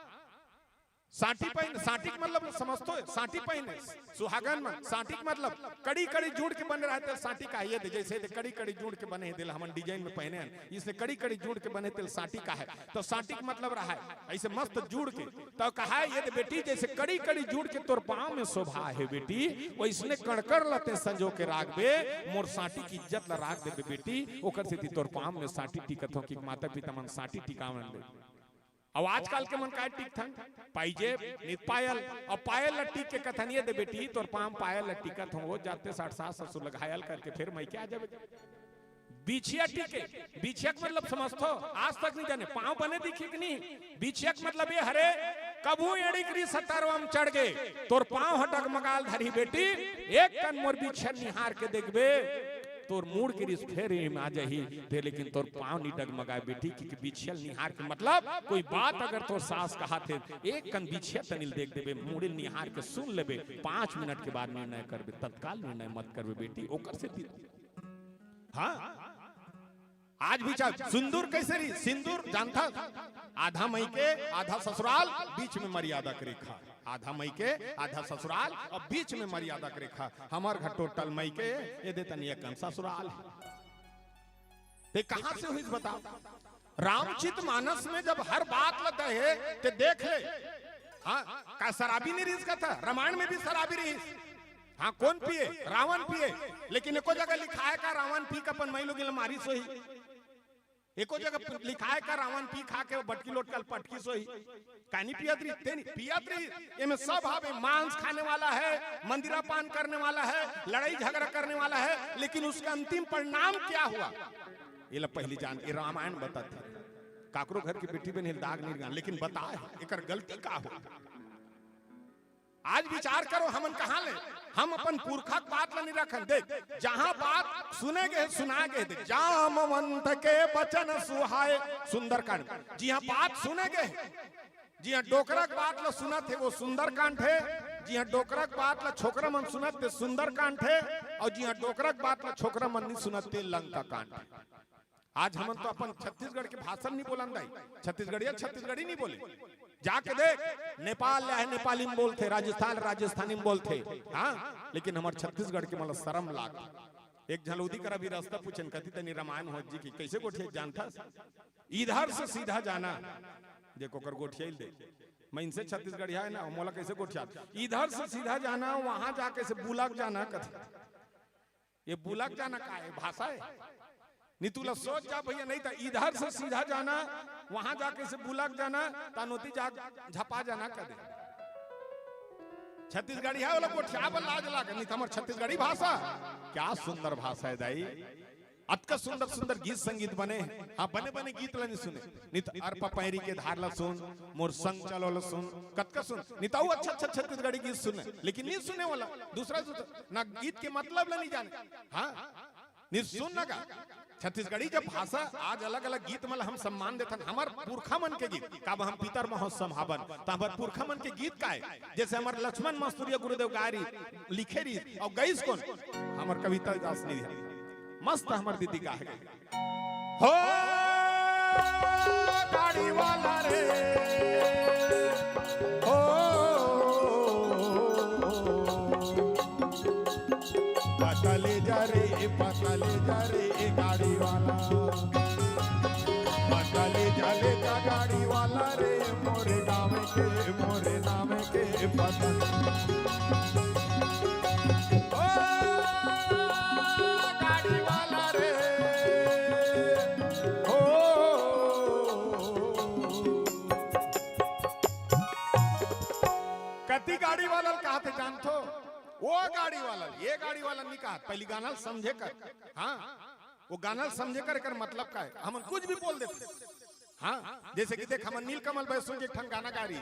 साटी पहन, साटी के मतलब समझतो है, साटी पहने, सुहागन मन, साटी के मतलब कड़ी कड़ी जुड़ के बने रहते, साटी का ये दे, जैसे दे कड़ी कड़ी जुड़ के बने हैं, दिल हमन डिजाइन में पहने हैं, इसने कड़ी कड़ी जुड़ के बने तेल साटी का है। तो साटी के मतलब रहा है, ऐसे मस्त जुड़ के, तो कहा है, "ये दे बेटी, जैसे कड़ी कड़ी जुड़ के तोर पाँव में शोभा है बेटी, वैसने कड़कड़ लते संजो के राख बे, मोर साटी की इज्जत ला राख देबे बेटी, ओकर सेती तोर पाँव में साटी टिकत हो कि माता पिता मन साटी टिकावन दे।" अब आजकल के मन काय टिकथन, पाइजेब, नित पायल, अब पायल ला टिक के कथन, "ये दे बेटी, तोर पाँव पायल ला टिकत हो, वो जाते साठ सास ससुर ला घायल करके फिर मैं क्या जाबे?" बिछिया टिके, बिछिया के मतलब समझथो, आज तक नहीं जाने, पाँव बने दिखे कि नहीं? बिछिया के मतलब ये हरे, कभू एड़ी करी सतरवा में चढ़ गे, तोर पाँव ह डगमगाल धरी बेटी, एक कन मोर बिछिया निहार के देखबे, तोर मूड़ के रिस फेर एम आ जाही, ते लेकिन तोर पाँव नी डगमगाए बेटी, कि बिछिया निहार के मतलब कोई बात अगर तोर सास कहा थे, एक कन बिछिया तनिल देख देबे, मूड़े निहार के सुन लेबे, पाँच मिनट के बाद निर्णय करबे, तत्काल निर्णय मत करबे बेटी, ओकर सेती। हाँ, आज भी चाहे सिंदूर कैसे रही, सिंदूर जानता, आधा मइके, आधा ससुराल, बीच में मर्यादा के रेखा। आधा मइके, आधा ससुराल, अउ बीच में मर्यादा के रेखा। हमर घर टोटल मइके, ए दे तनी एकन ससुराल हे। ते कहाँ से होइस बताव? रामचित मानस में जब हर बात ल दे हे, ते देख ले। हाँ, का शराबी नहीं रिहिस कथे? रामायण में भी शराबी रिहिस। हाँ, कोन पिए? रावण पिए। लेकिन एको जगह लिखाय का रावण पी के अपन माईलोगिन ल मारिस होही? एको जगह लिखाय का रावण पी खा के बटकी लोट के पटकिस होही? कानी पियत रहिस, ते नहीं पियत रहिस। एमे सब हवे, मांस खाने वाला है, मंदिरा पान करने वाला है, लड़ाई झगड़ा करने वाला है, लेकिन उसका अंतिम परिणाम क्या हुआ, एला पहिली जान। ए रामायण बताथे। काकरो घर के बेटी बहिनी ल दाग नहीं लगान, लेकिन बताय हे, एकर गलती का हो? आज विचार करो, हमन कहाँ ले, हम अपन पुरखा के बात ला नहीं रखन। देख, जहाँ बात सुने गए, सुना गए, देख, जामवंत के बचन सुहाए, सुंदरकांड। जिहाँ बात सुने गए, जिहाँ डोकरा के बात ला सुनत हे, वो सुंदरकांड हे। जिहाँ डोकरा के बात ला छोकरा मन सुनत, ते सुंदरकांड हे। अउ जिहाँ डोकरा के बात ला छोकरा मन नहीं सुनत, ते लंका कांड हे। आज हमन तो अपन छत्तीसगढ़ के भाषा नहीं बोलन दाई, छत्तीसगढ़िया छत्तीसगढ़ी नहीं बोले। जाके देख, नेपाल ले आए नेपाली में बोलथे, राजस्थान राजस्थानी में बोलथे, हाँ, लेकिन हमर छत्तीसगढ़ के मन ल शरम लाग। एक झन ओदी कर अभी रास्ता पूछेन, कथे तनी रामायण होत जी कि कैसे गोठिया जानथस? इधर से सीधा जाना। देखो, ओकर गोठिया ही दे, मइनसे छत्तीसगढ़िया है ना, मोला कैसे गोठिया? इधर से सीधा जाना, वहां जाके से बुलक जाना कथे। ये बुलक जाना का है? भाषा है? नहीं, तू ला सोच जा भैया, नहीं तो इधर से सीधा जाना, वहां जाके से बुलक जाना, तानोती जा झपा जाना कथे। छत्तीसगढ़िया वाला गोठिया बर लाज लागे, नहीं तो हमर छत्तीसगढ़ी भाषा। क्या सुंदर भाषा है दाई, अतका सुंदर सुंदर गीत संगीत बने हे। हाँ, बने बने गीत ला नहीं सुने, नहीं तो अरपा पैरी के धार ला सुन, मोर संग चलो ला सुन, कतका सुन, नहीं तो अउ अच्छा अच्छा छत्तीसगढ़ी गीत सुने, लेकिन नहीं सुने वाला दूसरा, दूसरा ना गीत के मतलब ला नहीं जाने। हाँ, नहीं सुन ना गा। छत्तीसगढ़ी जब भाषा आज अलग अलग गीत मन ला हम सम्मान देथन, हमर पुरखा मन के गीत, काबर हम पितर महोत्सव हावन, त हमर पुरखा मन के गीत का है, जैसे हमर लक्ष्मण मास्तुरिया गुरुदेव गाय रहिस, लिखे रहिस, अउ गइस कोन? हमर कविता दास निधि। मस्त हमर दीदी गाहे। हो गाड़ी वाला रे, हो पतली जा रे, पतली जा रे गाड़ी वाला, पतली जा ले जा गाड़ी वाला रे, मोरे गाँव के, मोरे नाम के पतली। ओ गाड़ी वाला रे, ओ कति गाड़ी वाला ल कहाथे जानथो? ओ गाड़ी वाला ल, ये गाड़ी वाला ल नहीं कहाथे। पहिली गाना ल समझे कर। हाँ, वो गाना ल समझे कर, एकर मतलब का है? हमन कुछ भी बोल देथे। हाँ, जैसे कि देख, हमर नीलकमल बैसो के एक ठन गाना गा रहिस,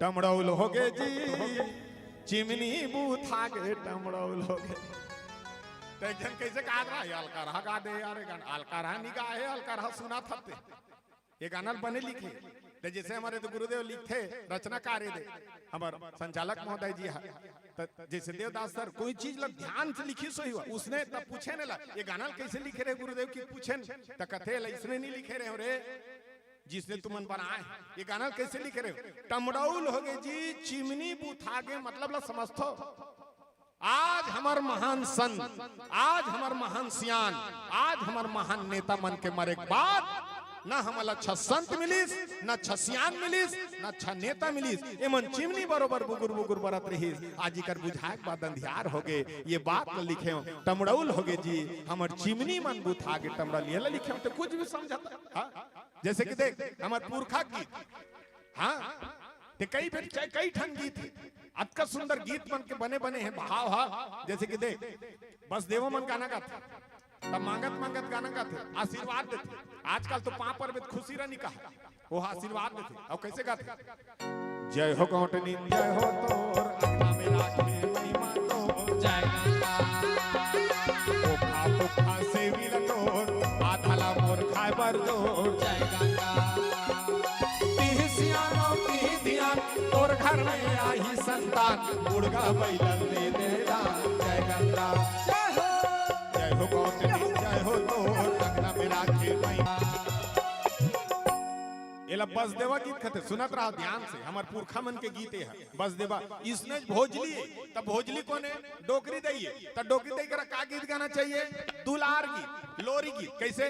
टमड़ौल हो गे जी, चिमनी बूथा गे, टमड़ौल हो गे। त एक झन कैसे गात रहा, "अलकरहा गा दे यार, ये गाना अलकरहा नहीं गा हे, अलकरहा सुनाथे।" ये गाना ल बने लिखे, त जैसे हमर ए दे गुरुदेव लिखथे, रचनाकार ए दे, हमर संचालक महोदय जी हा, त जैसे देवदास सर कोई चीज ला ध्यान से लिखिस होही, उसने तब पूछेन एला, "ये गाना ल कैसे लिखे रहे गुरुदेव?" कि पूछेन, त कथे एला, "इसने नहीं लिखे रहे हो रे, जिसने तुमन बनाए। ये गाना ल कैसे लिखे रहे हो?" टमड़ौल हो गे जी, चिमनी बूथा गे, मतलब ला समझथो। आज हमर महान संत, आज हमर महान सियान, आज हमर महान नेता मन के मरे के बाद न हमन ला अच्छा संत मिलिस, न अच्छा सियान मिलिस, न अच्छा नेता मिलिस। एमन चिमनी बरोबर बुगुर बुगुर बरत रहिस। आज इकर बुझाए के बाद अंधियार हो गे। ये बात ल लिखे हो, टमड़ौल हो गे जी, हमर चिमनी मन बुथा गे, टमड़ौल ये ला लिखे हो, त कुछ भी समझाथे। हाँ? जैसे कि देख, हमर पुरखा गीत, हाँ, ते कई बेर, कई ठन गीत हे, अतका सुंदर गीत मन के बने बने हे, भाव हा, जैसे कि देख, बसदेव मन गाना गाथे, तब मांगत मांगत गाना गाथे, आशीर्वाद देथे। आजकल तो पाँव परबे त खुशी रह निकाहे, वो आशीर्वाद देथे। अउ कैसे गाथे? जय हो गौटनी, जय हो तोर, अंगना में राखे महिमा तोर। जय गंगा। ओखा पोखा सेवी ल तोर, आधा ला मोर खाए बर जोर। जय गंगा। तिही सियान अउ तिही धियान, तोर घर में आही संतान, बुढ़गा बैलन दे दे दान। जय गंगा। जय हो। जय हो गौतमी, जय हो तोर, अंगना में राखे महिमा। बसदेवा गीत कथे, सुनत रहा ध्यान से, हमर पुरखा मन के गीत ए ह। बसदेवा, इसने भोजली ए, त भोजली कोन ए? डोकरी दई ए। त डोकरी दई करा का गीत गाना चाहिए? दुलार गीत, लोरी गीत। कैसे?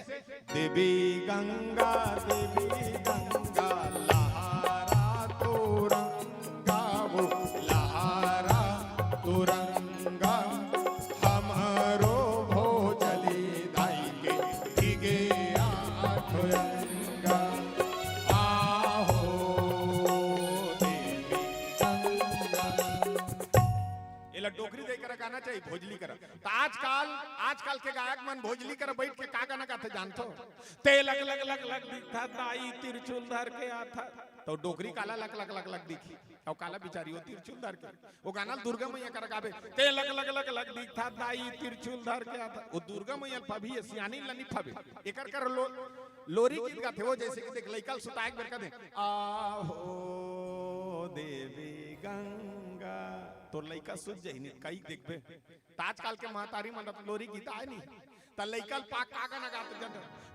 देवी गंगा, देवी गंगा, लहरा तोरंगा वो, लहरा तोरंगा, हमरो भोजली दाई के भीगे आठ रंगा। आहो देवी गंगा। एला डोकरी दई करा गाना चाहिए, भोजली करा। त आजकल, आजकल के गायक मन भोजली करा बैठ के का गाना गाथे जानथो? ते लग लग लग लग दिखथा, दाई तिरछुल धर के आथा। त डोकरी काला लग लग लग लग दिखही? अउ काला बिचारी ओ तिरछुल धर के। ओ गाना ल दुर्गा मैया करा गाबे, ते लग लग लग लग दिखथा, दाई तिरछुल धर के आथा। ओ दुर्गा मैया ल पाबे, ए सियानी ल नी पाबे। एकर कर लो, लोरी गीत गाथे ओ, जैसे कि देख, लइका ल सुताए के बेर कथे, आहो देवी गंगा, तोर लइका सुत जही नी, कई देखबे। त आजकल के महतारी मन अब लोरी गीत आए नी, त लइका ल पा का गाना गाथे जब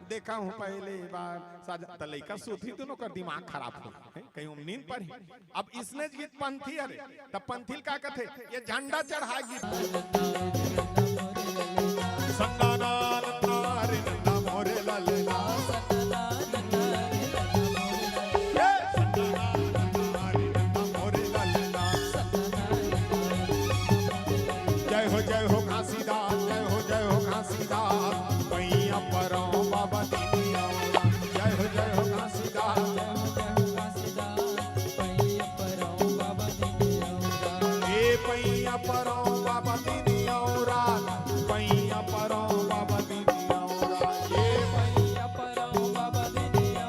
देखा हूँ पहली बार साजा, त लइका सुतही, दुनों कर दिमाग खराब हो, हैं? कहीं हम नींद पर ही। अब इसने गीत पंथी हरे, त पंथी ल का कथे? ये झंडा चढ़ा गीत। सन्ना ना ना रे नन्ना मोरे ललना। जय हो, जय हो घासीदास, जय हो, जय हो घासीदास, पैया परो बाबा दीनिया। जय हो, जय हो घासीदास। ए पैया परो बाबा दीनिया, पैया परो बाबा दीनिया, ए पैया परो बाबा दीनिया।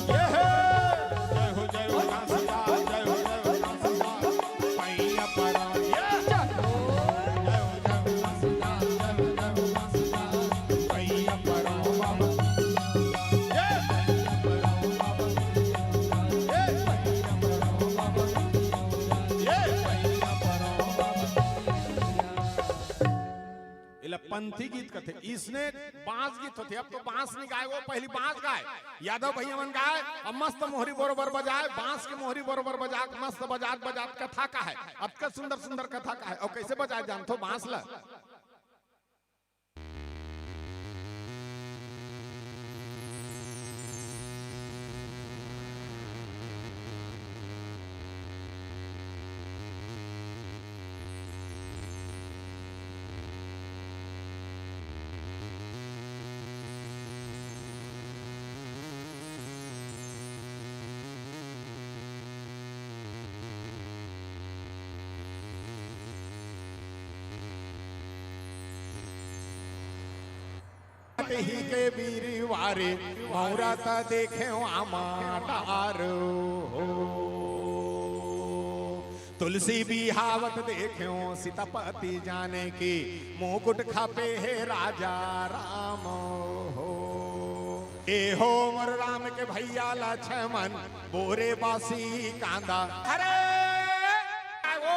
जय हो, जय हो घासीदास, जय हो, जय हो घासीदास, पैया परो, जय हो, जय हो घासीदास, जय हो, जय हो घासीदास, पैया परो बाबा, जय हो, जय हो घासीदास, जय हो, जय हो घासीदास, पैया परो बाबा, जय हो, जय हो घासीदास। एला पंथी गीत कथे। इसने बांस गीत होथे, अब तो बांस नी गाय, ओ पहली बांस गाय, यादव भैया मन गाय, अब मस्त मोहरी बरोबर बजाय, बांस के मोहरी बरोबर बजा, मस्त बजात बजात कथा कहे, अतका सुंदर सुंदर कथा कहे। अउ कैसे बजाय जानथो बांस ल? तेही के बीरवारे, मौरा त देखे आमा डार हो। तुलसी बिहावत देखे सीतापति जाने की, मुकुट खपे हे राजा राम हो। ए हो मोर राम के भैया लक्ष्मण, बोरे बासी कांदा। अरे, वो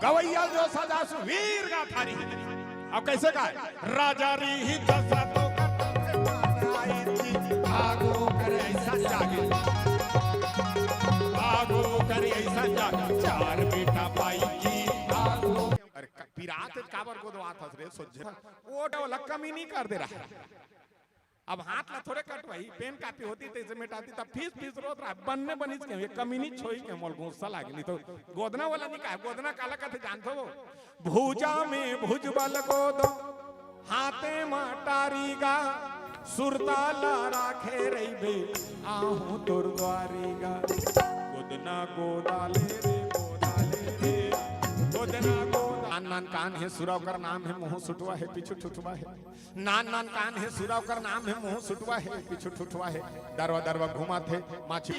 गवैया जो सजा सुवीर गाथारी। अब कैसे गाय? राजा री ही दशा तो करता है, भागो करे ऐसा जागे, भागो करे ऐसा जागे, चार बेटा पाई की भागो। अरे क-, पिरात काबर गोदवात हस रे सोझे? वो वाला कमी नहीं कर दे रहा। अब हाथ ला थोड़े कटवाही, पेन कापी होती तैसे मिटाती, तब फीस फीस रोत रहा, बनने बनिस के, ये कमी नहीं छोई के, मोल गुस्सा लागे, नहीं तो गोदना वाला नहीं कहा, गोदना काला कथे जानथो वो? भुजा में भुजबल गोद, हाथे मा टारी गा, सुरता ला राखे रहिबे, आहूं तोर द्वारी गा। गोदना गोदाले रे, गोदाले रे, गोदना गोदा-, नान नान कान हे सुरा ओकर नाम हे, मुंह सुटवा हे, पीछू ठुठवा हे। नान नान कान हे सुरा ओकर नाम हे, मुंह सुटवा हे, पीछू ठुठवा हे, दरवा दरवा घुमात हे, माछी।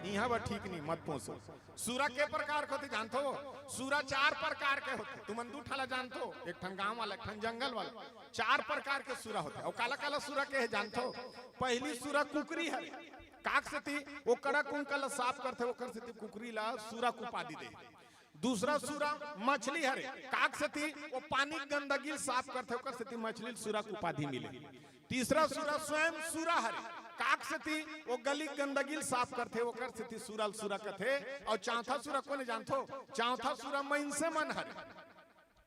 इहां बर ठीक नहीं, मत पोसो। सुरा के प्रकार के होथे जानथो? सुरा चार प्रकार के होथे। तुमन दू ठन ला जानथो, एक ठन गांव वाला, एक ठन जंगल वाला। चार प्रकार के सुरा होथे। अउ काला काला सुरा के हे जानथो? पहली सुरा कुकरी हरे। काक सेती ओ कड़ा कुंका ला साफ करथे, ओकर सेती कुकरी ला सुरा के उपाधि दे। दूसरा सुरा मछली हरे, काक सेती ओ पानी के गंदगी ल साफ करथे, ओकर सेती मछली ल सुरा के उपाधि मिले। तीसरा सुरा स्वयं सुरा हरे, काक सेती वो गली गंदगी ल साफ करथे, ओकर सेती सुरा ल सुरा कथे। अउ चौथा सुरा कोने जानथो? चौथा सुरा मइनसे मन हरे।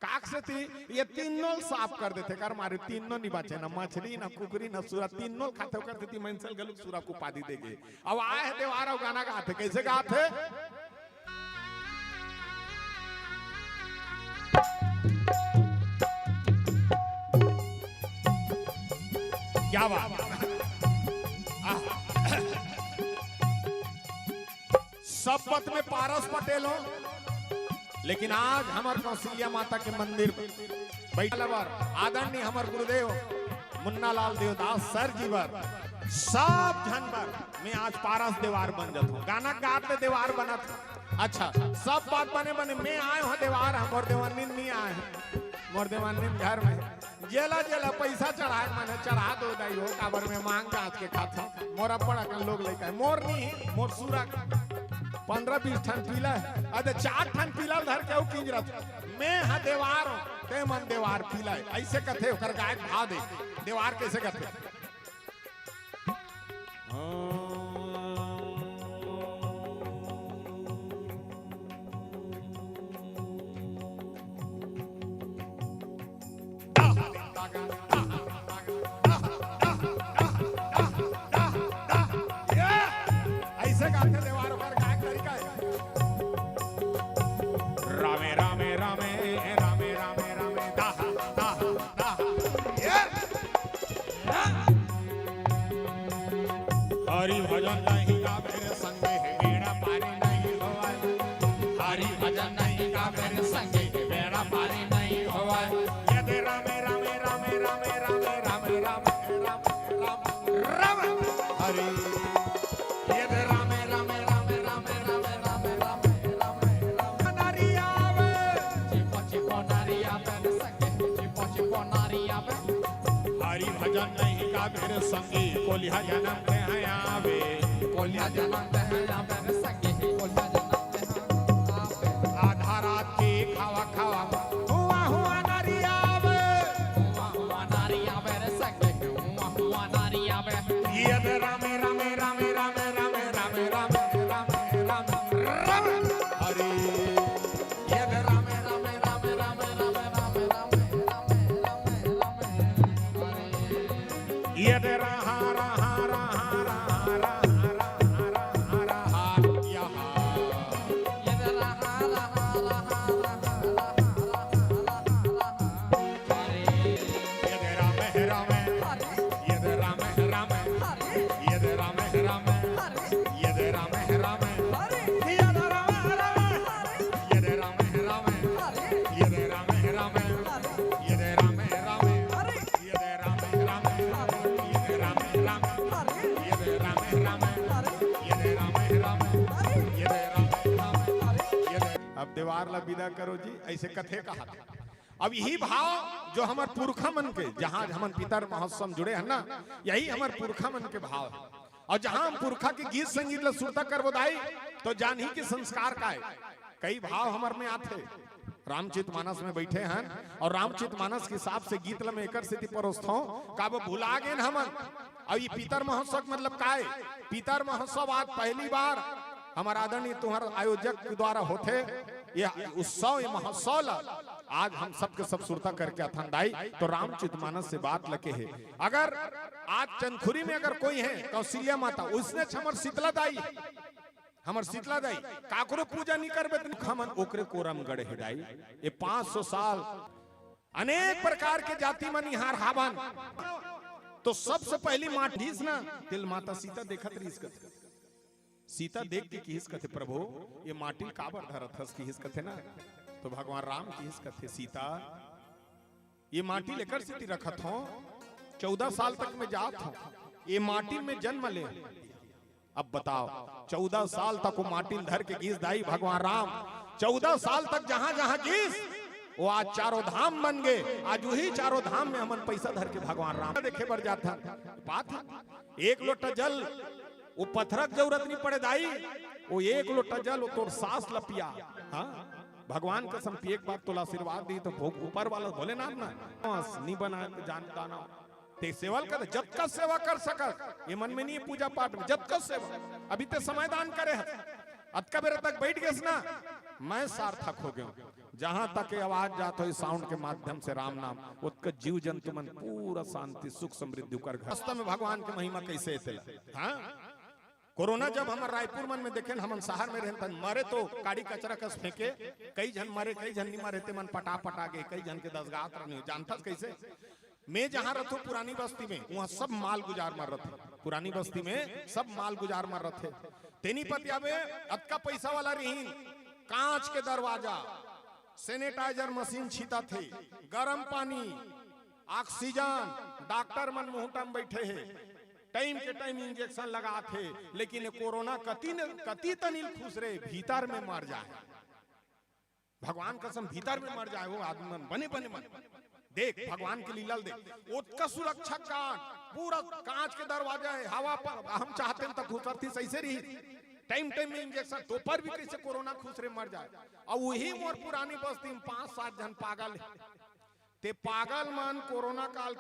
काक सेती ये तीनों ल साफ कर देथे, कर मारे तीनों नि बाचे, न मछरी, न कुकरी, न सुरा, तीनों ल खाथे, ओकर सेती मइनसे ल घलो सुरा के उपाधि दे गे। अब आय हे देवार अउ गाना गाथे, कइसे गाथे? क्या बात। आह। सब पथ में पारस पटेल हो, लेकिन आज हमर कौशल्या माता के मंदिर में बइठे बर आदरणीय हमर गुरुदेव मुन्नालाल देवदास सर जी बर, सब झन बर मैं आज पारस देवार बन जात हूँ। गाना गात ले देवार बनत हूँ। अच्छा, सब बात बने बने, मैं आय हूँ देवार, हमर देवानिन नि आय हूँ, मोर देवानिन घर में। जेला जेला पइसा चढ़ाय मन हे, चढ़ा दो दाई हो, काबर मैं मांग जात के खाथों। मोर अब्बड़ अकन लोग लइका हे, मोर नि, मोर सुरा पंद्रह बीस ठन पीला हे, अदे चार ठन पीला ल धर के अउ किंजरत। मैं ह देवार हूँ, ते मन देवार पीला हे, अइसे कथे, ओकर गाय भाव दे। देवार कइसे कथे? अइसे गाथे देवार ओकर गाय के तरीका हे। रामे, रामे, रामे, रामे, रामे, रामे, दाह, दाह, दाह। ये। हरि भजन नहीं गावे रे संगे हे, बेड़ा पारी नहीं होवै। हरि भजन नहीं गावे रे संगे हे, बेड़ा पारी नहीं होवै। ये दे रामे, रामे, रामे, रामे, रामे, रामे, रामे, राम, राम, राम। हरि। ये दे रामे, रामे, रामे, रामे, रामे, रामे, रामे, रामे, रामे। नारी आवे। चिपो, चिपो, नारी आवे रे संगे हे, चिपो, चिपो, नारी आवे। हरि भजन नहीं गावे रे संगी, कोलिहा जनम ते हैं आवे। कोलिहा जनम ते हैं आवे रे संगी, कोलिहा जनम ते हैं आवे। आधा रात के खावा खावा, हुआ हुआ नारी आवे। हुआ हुआ नारी आवे रे संगी, हुआ हुआ नारी आवे। ये दे रामे, रामे, रामे, रामे, हरि। ये दे रामे, रामे, रामे, ये दे रहा, रहा, रहा, रहा, रहा, रहा, रहा, रहा, रहा, यहाँ। ये दे रहा, रहा, रहा, रहा, रहा, रहा, रहा, रहा। ये दे रामे, रामे। ये दे रामे, रामे। ये दे रामे, रामे। ये दे रामे, रामे। ये दे रामे, रामे। ये दे रामे, रामे। ये दे रामे, रामे। ये दे रामे, रामे। ये दे रामे, रामे। ये दे रामे, रामे। ये दे रामे, रामे। ये दे रामे, रामे। ये दे रामे, रामे। ये दे अब देवार ला बिदा करो जी, अइसे कथे कहा। अब यही भाव जो हमर पुरखा मन के, जहाँ हमन पितर महोत्सव म जुड़े हन ना, यही हमर पुरखा मन के भाव हे। अउ जहाँ हम पुरखा के गीत संगीत ल सुरता करबो दाई, तो जानही के संस्कार का हे। कई भाव हमर में आथे। रामचरित मानस में बइठे हन अउ रामचरित मानस के हिसाब से गीत ल मैं एकर सेती परोसथों, काबर भुला गेन हमन। अउ ये पितर महोत्सव के मतलब का हे? पितर महोत्सव आज पहली बार हमर आदरणीय तुंहर आयोजक के द्वारा होथे। ये उत्सव, ये महोत्सव ला आज हम सबके सब सुरता करके अथन दाई, तो रामचरित मानस से बात ल केहे। अगर आज चंदखुरी में अगर कोई हे कौशल्या माता, ओइसने हमर शीतला दाई, हमर शीतला दाई, काकरो पूजा नि करबे त हमन ओकरे कोरा म गड़े हे दाई। ये पाँच सौ साल अनेक प्रकार के जाति मन इहाँ हावन, तो सबसे पहली माटी दिस ना, तेला माता सीता देखत रहिस कथे। सीता देख के किहिस कथे, "प्रभु, ये माटी ल काबर धरत हस?" किहिस कथे ना। तो भगवान राम किहिस कथे, "सीता, ये माटी ल एकर सेती रखत हों, चौदह साल तक मैं जात हों, ये माटी में जन्म ले।" अब बताओ, चौदह साल तक वो माटी ल धर के गीस दाई भगवान राम, चौदह साल तक जहां जहां गीस, वो आज चारों धाम बन गे। आज वही चारों धाम में हमन पैसा धर के भगवान राम देखे बर जात हन। बात हे, एक लोटा जल, वो पथरा के जरूरत नि पड़े दाई, वो एक लोटा जल, वो तोर सास ल पिया। हाँ, भगवान कसम पिए के बाद तोला आशीर्वाद दी, तो भोग ऊपर वाला भोलेनाथ ना, बस नि बना के जान दाना। ते सेवा ल कर, जतका सेवा कर सकस, ये मन में नहीं है पूजा पाठ में, जतका सेवा। अभी ते समय दान करे हस, अतका बेरा तक बैठ गेस ना, मैं सार्थक हो गयो। जहां तक ये आवाज जात हो साउंड के माध्यम से राम नाम, ओतका जीव जंतु मन पूरा शांति, सुख, समृद्धि ओकर घर। वास्तव में भगवान के महिमा कैसे हे तेला? हाँ, कोरोना जब हमर रायपुर मन में देखेन, हमन शहर में रहेन, त मरे तो काड़ी कचरा कस फेंके, कई झन मरे, कई झन नहीं मरे, ते मन पटा पटा गे, कई झन के दसगात रहने हो। जानथस कैसे? मैं जहां रहथों पुरानी बस्ती में, वहां सब माल गुजार मर रथे। पुरानी बस्ती में सब माल गुजार मर रथे। तेनी पतियाबे, अतका पैसा वाला रहीन, कांच के दरवाजा, सैनिटाइजर मशीन छीता थे, गरम पानी, ऑक्सीजन, डॉक्टर मन मुहूटा में बैठे हे, टाइम के टाइम इंजेक्शन लगात हे, लेकिन ये कोरोना कति न, कति तनिल खुसरे, भीतर में मर जाए। भगवान कसम, भीतर में मर जाए वो आदमी मन, बने बने मन। देख, भगवान के लीला ल देख, ओतका सुरक्षा गार्ड, पूरा कांच के दरवाजा हे, हवा पर हम चाहतेन त खुसरतिस, ऐसे रही। टाइम टाइम में इंजेक्शन, तो पर भी कैसे कोरोना खुसरे मर जाए। अउ वही मोर पुरानी बस्ती में पांच सात झन पागल हे। ते पागल मन कोरोना काल